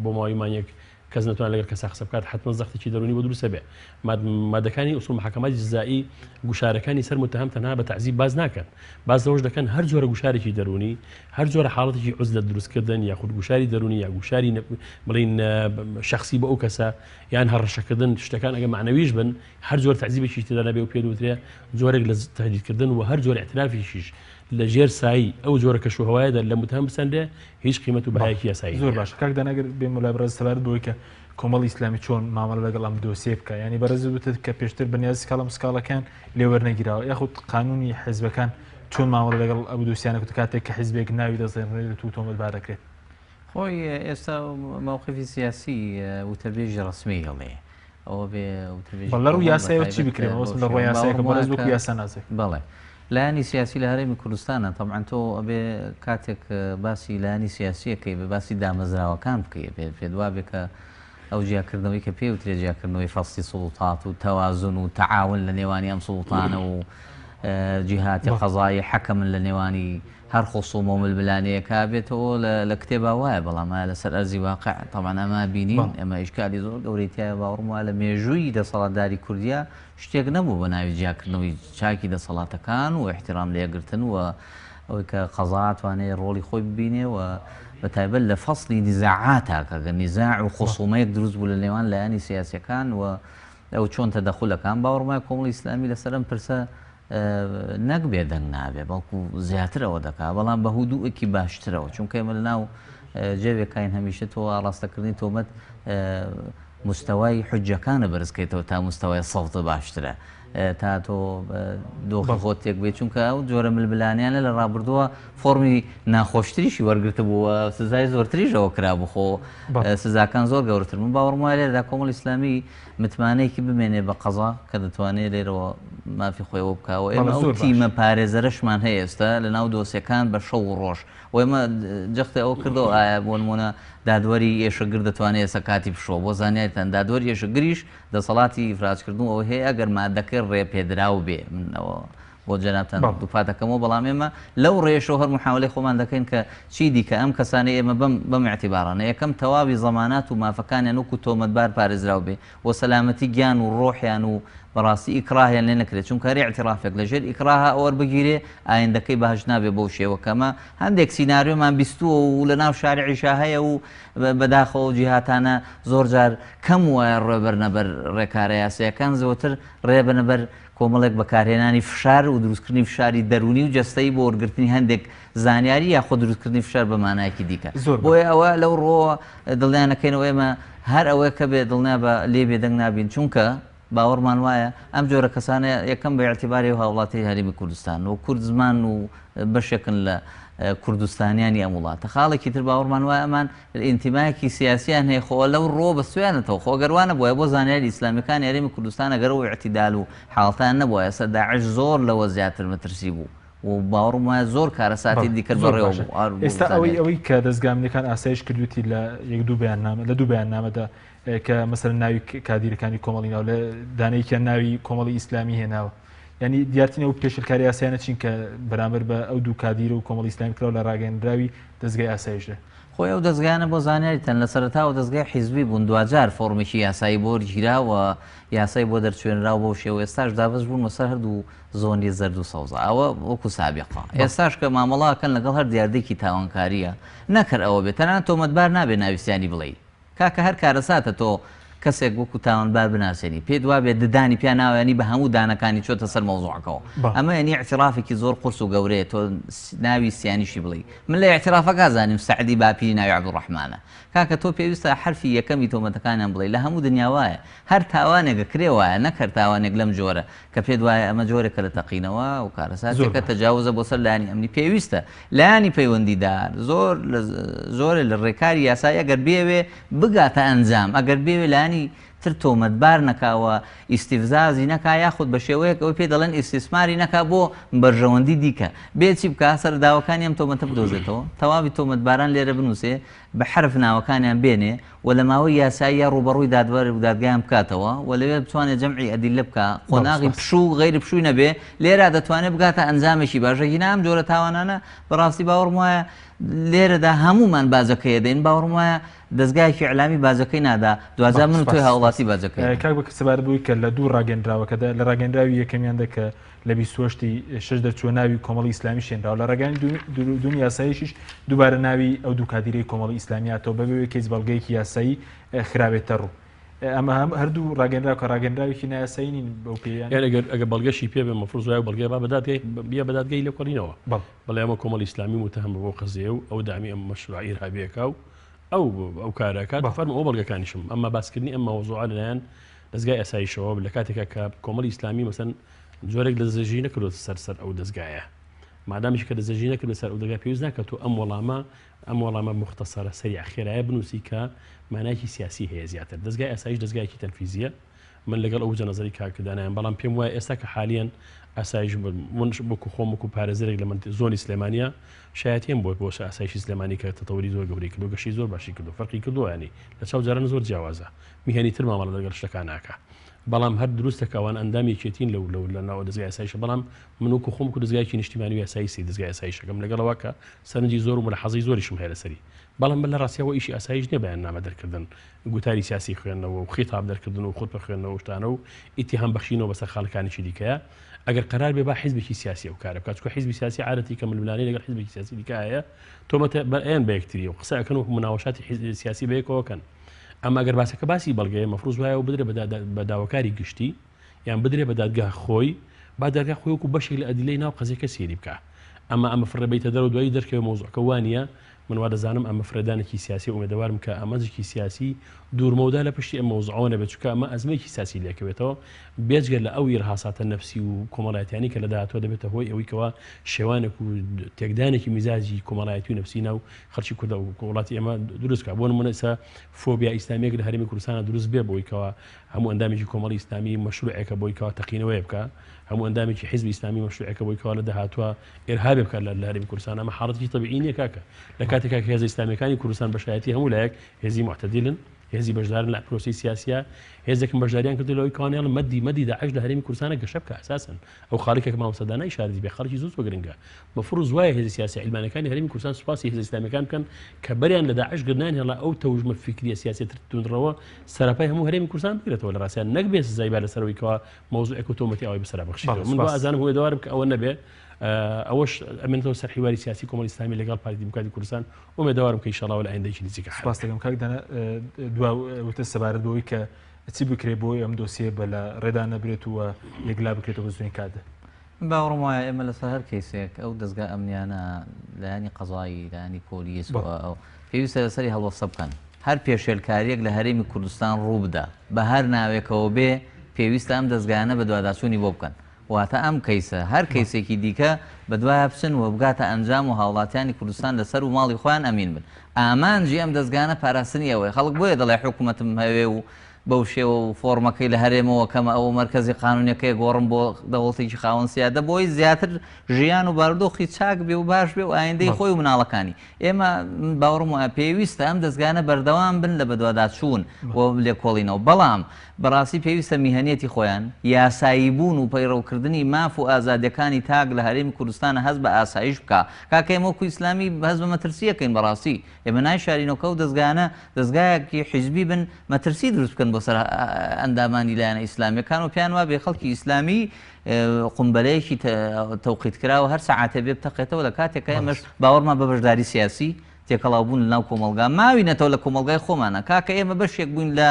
بۆ ماوەی مانگێک کەس نەتوانێت لەگەڵ کەسا قسە بکات حتمما زەختێکی دەروونی بۆ دروست ئەبێ مادەکانی ئوسوڵ محاکماتی جزایی گوشارەکانی سەر متهم تەنها بە تەعزیب باز ناکەن باز لەوەش دەکەن هەر جۆرە گوشارێکی دەروونی هەر جۆرە حاڵەتێکی عوزلە دروستکردن یاخود گوشاری دەروونی یا گوشاری بڵین شخصی بۆ ئەو کەسە یان هەڕەشەکردن شتەکان ئەگە معنەویش بن هەر جۆر تەعزیبێکیش تێدا نەبێ و پێ دوترێ جۆرێک لە تهدیدکردن و هەر جۆر اعترافێکیش لە ژێر سایی ئەو جۆرە کەش و هەوایەدا لە متهم بسەنرێ هیچ قیمەت و بەهایەکی یاسایی زۆر باشە کاک دانا گەر بێمە لای بەڕێز سەبارەت بەوەی کە کۆمەڵی ئیسلامی چۆن مامەڵە لەگەڵ ئەم دۆسیە بکە ینی بەڕێز وتت کە پێشتر بەنیاز سکاڵە مسکاڵەکان لێ وەرنەگیراوە یاخود قانونی حزبەکان چۆن مامەڵە لەگەڵ ئەو دۆسیانە کە کاتێک کە حزبێک ناوی دەزێنرێت و تۆمەتبار دەکرێت؟ خۆی ئێستا مەوقفی سیاسی وتەبێژی ڕەسمی هەڵەیە ئەوە بێ وتەبێژی بەڵێ لە ڕووی یاسایەوە چی بکرێ مەبەستم لە ڕووی یاسایەکە بەڕێز وەکو یاساناسێک. بەڵێ لایەنی سیاسی لە هەرێمی کوردستانە تەبعەن تۆ ئەبێ کاتێک باسی لایەنی سیاسیەکەی بێ باسی دامەزراوەکان بکەی ئەبێ پێت وابێ کە ئەو جیاکردنەوەی کە پێی وترێ جیاکردنەوەی فەستی سوڵتات و تەوازن و تەعاون لە نێوانی ئەم سوڵتانە و جیهاتی قەزایی حەکەمن لە نێوانی هەر خسومە و ململانێیەکا بێتەوە لە کتێبا وایە بەڵام ئایا لەسەر ئەرزی واقع تەبعەن ئەمە بینین ئەمە ئیشکالی زۆر گەورەی تیایە باوەڕم وایە لە مێژووی دەسەڵاتداری کوردیا شتێک نەبوو بە ناوی جیاکردنەوەی چاکی دەسەڵاتەکان و ئیحتیرام لێگرتن و ئەوەی کە قەزا توانێ ڕۆڵی خۆی ببینێ و بە تایبەت لە فەسڵی نیزاعاتا کە گەر نیزاع و خسومەیەک دروست بوو لە نێوان لایەنی سیاسیەکان و ئەو چۆن تەدەخول ئەکان باوەڕم وایە کۆمەڵی ئیسلامی لەسەر ئەم پرسە نەک بێدەنگ نابێ بەڵکو زیاتر ئەوە دەکا بەڵام بە هودوئێکی باشترەوە چونکە ئێمە لەناو جەوێکاین هەمیشە تۆ ئاڕاستەکردنی تۆمەت مستەوای حجەکانە بەرزکەیتەوە تا مستەوای سەوتە باشترە تا تۆ دۆخی خۆت تێک بێت چونکە ئەو جۆرە ململانیانە لە ڕابردووە فۆرمی ناخۆشتریشی وەرگرتبوو و سزای زۆرتریشەوە کرابوو خۆ سزاکان زۆر گەورەتر من باوەڕم وایە لێرەدا کۆمەڵی ئیسلامی متمانەیەکی بمێنێ بە قەزا کە دەتوانێ لێرەوە مافی خۆی ئەوە بکا و ئێمە ئەو تیمە پارێزەرەشمان هەیە ئێستا لە ناو دۆسیەکان بە شەو و ڕۆژ و ئێمە جەختی ئەوە کردەوە ئایا بۆ نموونە دادوەری ئێشکگر دەتوانێت ئێستا کاتی پشووە بۆ زانیاریتان دادوەری ئێشکگریش دەسەڵاتی ئیفراجکردن و ئەوەی هەیە ئەگەر مادەکەی ڕێپێدراو بێ من ئەوە بۆ جەنابتان دووپات دەکەمەوە بەڵام ئێمە لەو ڕێیەشەوە هەر محاولەی خۆمان دەکەین کە چی دیکە ئەم کەسانەی ئێمە بەم بەم ئیعتیبارانە یەکەم تەواوی زەمانات و مافەکانیان وەکو تۆمەتبار پارێزراو بێ و سەلامەتی گیان و ڕۆحیان و بەڕاستی ئیکڕاهیان لێ نەکرێت چونکە هەر ئیعتیڕافێک لە ژێر ئیکڕاها وەربگیرێ ئایندەکەی باش نابێ بەو شێوە کە ئەمە هەندێک سیناریۆمان بیستووە و لە ناو شارعیشا هەیە و بەداخەوە ئەو جیهاتانە زۆر جار کەم وایە ڕێبەرنە بەر ڕێکارە یاسایەکان زۆتر ڕێبەنە بەر کۆمەڵێک بەکارهێنانی فشار و دروستکردنی فشاری دەروونی و جەستەیی بۆ وەرگرتنی هەندێک زانیاری یاخود دروستکردنی فشار بە مانایەکی دیکە. بۆیە ئەوە لەو ڕووەوە دڵنیا نەکەینەوە ئێمە هەر ئەوەیە کە بێ دڵنیا بە لێی بێدەنگ نابین چونکە باوەڕمان وایە ئەم جۆرە کەسانە یەکەم بە ئیعتیباری هاوڵاتی هەرێمی کوردستان و کورد زمان و بەشێکن لە. کوردستانیانی ئەم وڵاتە. خاڵێکی تر باوەڕمان وایە ئەمان ئینتیمایەکی سیاسیان هەیە خۆ لەو ڕووە بەستویانەتەوە خۆ گەر وا نەبوایە بۆ زانیاری ئیسلامیەکانی هەرێمی کوردستان ئەگەر ئەو ئیعتیدال و حاڵەتەیان نەبوایە ئێستا داعش زۆر لەوە زیاتر مەترسی بوو و باوەڕم وایە زۆر کارەساتی بەڵێ دیکەر زۆر بەڕێوە باشە بوو ئار بۆ ئێستا ئەوەی زانیاری. ئەوەی کە دەزگا ئەمنیەکان ئاسایش کردوێتی لە یەک دوو بەیاننامە لە دوو بەیاننامەدا کە مەسەلەن ناوی کادیرەکانی کۆمەڵی ناو لە دانەیەکیان ناوی کۆمەڵی ئیسلامی هێناوە یعنی دیارترین ئەو پێشلکاری یاسایانە چین کە بەرامبەر بە ئەو دوو کادیرە و کۆمەڵی ئیسلامی کراوە لە ڕاگەیەندراوی دەزگای ئاسایشدا؟ خۆی ئەو دەزگایانە بۆ زانیاریتان لە سەرەتاوە دەزگای حیزبی بوون دواجار فۆڕمێکی یاسایی بۆ وەرگیرا و یاسای بۆ دەرچوێنرا و بەو شێوە ئێستاش دابەش بوون بەسەر هەردوو زۆنی زەرد و سەوزا ئەوە وەکو سابیقە ئێستاش کە مامەڵە ئەکەن لەگەڵ هەر دیاردەیەکی تاوانکارییە نەک هەر ئەوە بێت تەنانەت تۆمەتبار نابێ ناوی سیانی بڵێی کاکە هەر کارەساتە تۆ کەسێک وەکو تاوانبار بناسێنی پێت وابێ ددانی پیا ناوە یانی بە هەموو دانەکانی چۆتە سەر مەوزوعەکەوە ئەمە یانی ئیعترافێکی زۆر قورس و گەورەیە تۆ ناوی سیانیشی بڵێی من لە ئیعترافەکە زانیم سەعدی باپیری ناوی عەبدولڕەحمانە کاکە تۆ پێویستە حەرفی یەکەمی تۆمەتەکانیان بڵێی لە هەموو دنیا وایە هەر تاوانێک ئەکرێ وایە نەک هەر تاوانێک لەم جۆرە کە پێت وایە ئەمە جۆرێکە لە تەقینەوە و کارەساتێکە تەجاوزە بۆ سەر لایەنی ئەمنی پێویستە لایەنی پەیوەندیدار زۆر لە زۆرێ لە ڕێکاری یاسایی ئەگەر بێوێ بگاتە ئەنجام ئەگەر بێوێ لایەنی تر تۆمەتبار نەکا و ئیستیفزازی نەکا یاخود بە شێوەیەک ئەوەی پێ دەڵێن ئیستیسماری نەکا بۆ بەرژەوەندی دیکە بێ چی بکا سەرەداوەکانی ئەم تۆمەتە بدۆزێتەوە تەواوی تۆمەتباران لێرە بنووسێ بە حەرف ناوەکانیان بێنێ و لە ماوەی یاساییا ڕووبەڕووی دادوەر و دادگایان بکاتەوە و لەوێ بتوانێ جەمعی ئەدیللە بکا، قۆناغی پشوو و غەیری پشووی نەبێ، لێرا دەتوانێ بگاتە ئەنجامێکی باش، ئەگینا ئەم جۆرە تاوانانە بەڕاستی باوەڕم وایە لێرەدا هەموومان باجەکەی ئەدەین، باوەڕم وایە دەزگایەکی ئیعلامی باجەکەی نادا، دواجار من و تۆی هاوڵاتی باجەکەی ئەدەین. کاک بەکر سەبارەت بەوەی کە لە دوو ڕاگەیەندراوەکەدا، لە ڕاگەیەندراوی یەکەمیاندا کە لە 28 ی شەش دەرچووە ناوی کۆمەڵی ئیسلامی شێنراوە لە ڕێگانی دوومی یاساییشیش دووبارە ناوی ئەو دوو کادیرەی کۆمەڵی ئیسلامی هاتەوە بەبێ ئەوەی کە هیچ بەڵگەیەکی یاسایی خراوێتە ڕوو ئەمە هەم هەردوو ڕاگەنراو کە ڕاگەنراوێکی نایاسایی نین بەو پێیان یان ئەگەر ئەگەر بەڵگەشی پێ بێ مەفروض وایە بەڵگەیە با بە دادگای بیە بە دادگای لێکۆڵینەوە بەڵێ ئەمە کۆمەڵی ئیسلامی متهم بۆ قەزیە و ئەو دامی ئەم مەشروع ئیرهابیەکە و ئەو ئەو کارە ئەکات فەرموو ئەو بەڵگەکانیشم ئەمما باسکردنی ئەم مەوزوعە لەلایەن دەزگای ئاسایشەوە لە کاتێکا کە کۆمەڵی ئیسلامی مەسەن جۆرێک لە دەستدرێژی نەکردوتە سەر سەر ئەو دەزگایە مادامیش کە دەستدرێژی نەکردە سەر ئەو دەزگا پێویست ناکات تۆ ئەم وەڵامە ئەم وەڵامە موختەسەرە سەریع خێرایە بنووسی کە مانایەکی سیاسی هەیە زیاتر دەزگای ئاسایش دەزگایەکی تەنفیزیە من لەگەڵ ئەو جەنەزەری کاک دانایم بەڵام پێم وایە ئێستا کە حالیەن ئاسایش من وەکو خۆم وەکو پارێزەرێک لە زۆنی سلێمانە شایەتیم بۆ بۆ ئاسایشی سلێمانی کە تەتەوری زۆر گەورەی کردو گەشەی زۆر باشی کردو فەرقی کردو ینی لە چاو جاران زۆر جیاوازە میهەنی تر مامەڵە لەگەڵ شتەکان ناکا بەڵام هەر دروستە کە ئەوان ئەندام یەکێتین لەو لەو لە ناو دەزگای ئاسایشە بەڵام من وەکو خۆم وەکو دەزگایەکی نیشتیمانی و یاسایی سەیری دەزگای ئاسایشەکەم لەگەڵەوە کە سەرنجی زۆر و مولەحەزەی زۆریشم هەیە لەسەری بەڵام من لە ڕاستیەوە ئیشی ئاسایش نییە بەیاننامە دەرکردن گوتاری سیاسی خوێندنەوە و خیتاب دەرکردن و خوتبە خوێندنەوە و شتانە و ئیتیهام بەخشینەوە بەسەر خاڵەکانێکی دیکەیە ئەگەر قەرار بێ با حیزبێکی سیاسی ئەو کارە بکات چونکە حیزبی سیاسی عادەتی کە ململانێ لەگەڵ حیزبێکی سیاسی دیکە هەیە تۆمەتە بەرئەیەن بە یەکتری و قسە ئەکەن و مناوەشاتی حیزبی سیاسی بەیەکەوە کەن ئەما ئەگەر باسەکە باسی بەڵگەیە مەفروز وایە و بدرێ بە داواکاری گشتی یان بدرێ بە دادگا خۆی با دادگا خۆی وەکو بەشێک لە ئەدیلەی ناو قەزیەکە سەیری بکا ئەما ئەمە فڕێ بەیتە دەرەوە دوایی دەرکەوێ مەوزوعەکە وانیە من وا دەزانم ئەمە فڕێدانێکی سیاسیە ئومێدەوارم کە ئامانجێکی سیاسی دوورمەودا لە پشتی ئەم مەوزوعەوە نەبێت چونکە ئەمە ئەزمەیەکی سیاسی لێکەوێتەوە بێجگە لە ئەو ئیرهاساتە نەفسی و کۆمەڵایەتیانی کە لە داهاتووە دەبێتە هۆی ئەوەی کەوا شێوانێک و تێکدانێکی میزاجی کۆمەڵایەتی و نەفسی ناو خەڵکی کوردە و وڵاتی ئێمە دروست بکات بۆ نمونە ئێستا فۆبیا ئیسلامیەک لە هەرێمی کوردستانە دروست بێ بۆی کەوا هەموو ئەندامێکی کۆمەڵی ئیسلامی مەشروعێکە بۆی کەوا تەقینەوەیە بکا هەموو ئەندامێکی حیزبی ئیسلامی مەشروعێکە بۆی کەوا لە داهاتووە ئیرهابێ بکات لە هەرێمی کوردستان ئەمە حاڵەتێکی تەبیعی نییە کاکە لە کاتێکا کە هێزە ئیسلامیەکانی کوردستان بە شایەتی هەموو لایەک هێزی موعتەدیلن هێزی بەشدارن لە پرۆسەی سیاسیە هێزێکم بەشداریان کردو لەوەی کەوانیان مەدی مەدی داعش لە هەرێمی کوردستانە گەشە بکە ئەساسەن ئەو خاڵی کە مامۆستا دانا ئیشارەتی پێ خاڵێکی زۆر زۆر گرنگە مەفروز وایە هێزە سیاسیە عیلمانەکانی هەرێمی کوردستان سوپاسی هێزە ئیسلامیەکان بکەن کە بەریان لە داعش گرت نانهێڵا ئەو تەوژمە فیکریە سیاسیە تر توندڕەوە سەراپای هەموو هەرێمی کوردستان بگرێتەوە لە ڕاستیان نەک بێ سزای با لەسەرەوەی کەوا مەوزوعێک و تۆمەتی ئاوای بەسەرا بەخشیتەوە من وا ئەزانم هوێدەوارم کە ئەوە نەبێ ئەوەش ئەمێنێتەوە سەر حیواری سیاسی کۆمەڵی ئیسلامی لەگەڵ پارتی دیموکراتی کوردستان ئومێدەوارم کە ئیشەڵا لە ئایندەیەکی نزیکە حل سپاس دەکەم کاک دانا دوا وتە سەبارەت بەوەی کە چی بکرێت بۆی ئەم دۆسیە بە لە ڕێدا نەبرێت و یەکلا بکرێتەوە بە زووترین کاتدا؟ من باوەڕم وایە ئێمە لەسەر هەر کەیسێک ئەو دەزگا ئەمنیانە لایەنی قەزایی لایەنی پۆلیس و ئەو پێویستە لەسەری هەڵوەستە بکەن هەر پێشێلکارییەک لە هەرێمی کوردستان ڕووبدا بە هەر ناوێکەوە بێ پێویستە ئەم دەزگایانە بەدواداچوونی بۆ بکەن. واتە ئەم کەیسە هەر کەیسێکی دیکە بەدوایا بچن و بگاتە ئەنجام و هاوڵاتیانی کوردستان لە سەر و ماڵی خۆیان ئەمین بن. ئامانجی ئەم دەزگانە پاراستنی ئەوەیە. خەڵک بۆیە دەڵێ حکومەتم هەوێ و بەو شێوە و فۆڕمەکەی لە هەرێمەوە کەمە ئەوە مەرکەزی قانونیەکەی گۆڕم بۆ دەوڵەتێکی خاوەن سیادە بۆی زیاتر ژیان و بارودۆخی چاک بێ و باش بێ و ئایندەی خۆی و مناڵەکانی. ئێمە من باوەڕم وایە پێویستە ئەم دەزگایانە بەردەوام بن لە بەدواداچوون و لێکۆڵینەوە، بەڵام بەڕاستی پێویستە میهەنیەتی خۆیان، یاسایی بوون و پەیڕەوکردنی ماف و ئازادیەکانی تاک لە هەرێمی کوردستانا هەست بە ئاسایش بکا. کاکە ئێمە وەکو ئیسلامی هەست بە مەترسی ئەکەین بەڕاستی ئێمە نایشارینەوە کە ئەو دەزگایانە دەزگایەکی حیزبی بن مەترسی دروست بکەن بۆ سەر ئەندامانی لایەنە ئیسلامیەکان و پێیان وابێ خەڵکی ئیسلامی قومبەلەیەکی تەوقیتکراوە هەر سەعاتێ بێ بتەقێتەوە لە کاتێکا ئێمەش باوەڕمان بە بەشداری سیاسی تێکەڵاو بوون لەناو کۆمەڵگا ماوینەتەوە لە کۆمەڵگای خۆمانە کاکە ئێمە بەشێک بووین لە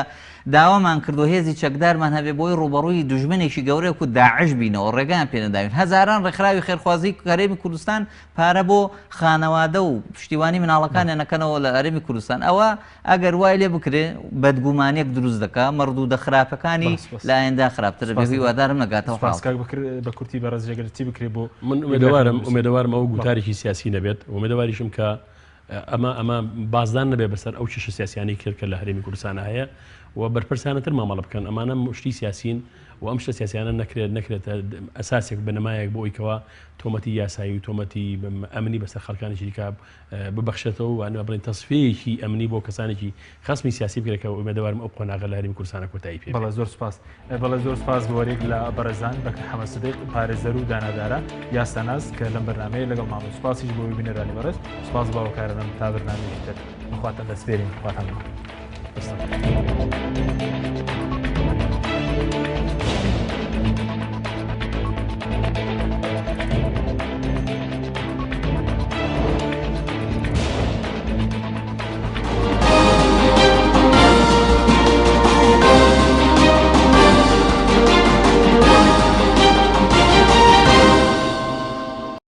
داوامان کردو هێزی چەکدارمان هەبێ بۆی ڕووبەڕووی دوژمنێکی گەورەی وەکو داعش بینەوە ڕێگایان پێ نەداوین هەزاران ڕێکخراوی خێرخوازی هەرێمی کوردستان پارە بۆ خانەوادە و پشتیوانی مناڵەکانیان ئەکەنەوە لە هەرێمی کوردستان ئەوە ئەگەر وای لێ بکرێ بەدگومانیەک دروست دەکا مەڕدوودە خراپەکانی باس بەس لە ئایندە خراپتر دەبێ سپاس هیوادارم نەگاتەوە سپاس حاڵ. کاک بەکر بە کورتی بەڕێز جێگر چی بکرێ بۆ من ئیبراهیم ئومێدەوارم نووسی ئومێدەوارم ئەوە بەڵێ. گوتارێکی سیاسی نەبێت ئومێدەواریشم کە ئەمە ئەمە بازدان نەبێت بەسەر ئەو کێشە سیاسیانەی کرد کە لە هەرێمی کوردستانە هەیە و بەرپرسانەتر مامەڵە بکەن ئەمانە شتی سیاسین و ئەم شتە سیاسیانە نەکرێت نەکرێتە ئەساسێک بنەمایەک بۆ ئەوی کەوا تۆمەتی یاسایی و تۆمەتی ئەمنی بەسەر خەڵکانێکی دیکە ببەخشێتەوە و ئەنوا بڵێین تەسفیەیەکی ئەمنی بۆ کەسانێکی خەسمی سیاسی بکرێت کە ئومێدەوارم ئەو قۆناغە لە هەرێمی کوردستانە کۆتایی پێ بێت. بەڵێ زۆر سوپاس. بەڵێ زۆر سوپاس بۆ هەریەک لە بەڕێزان بەکر حەمە سدیق پارێزەر و دانادارە یاساناس کە لەم بەرنامەیە لەگەڵمان بوون. سوپاسیش بۆ بینەرانی بەڕێز. سوپاس بۆ هاوکارانم تا بەرنامەیەکی تر بەخواتان دەسپێرین. خواتان لەگەڵ. دەستان.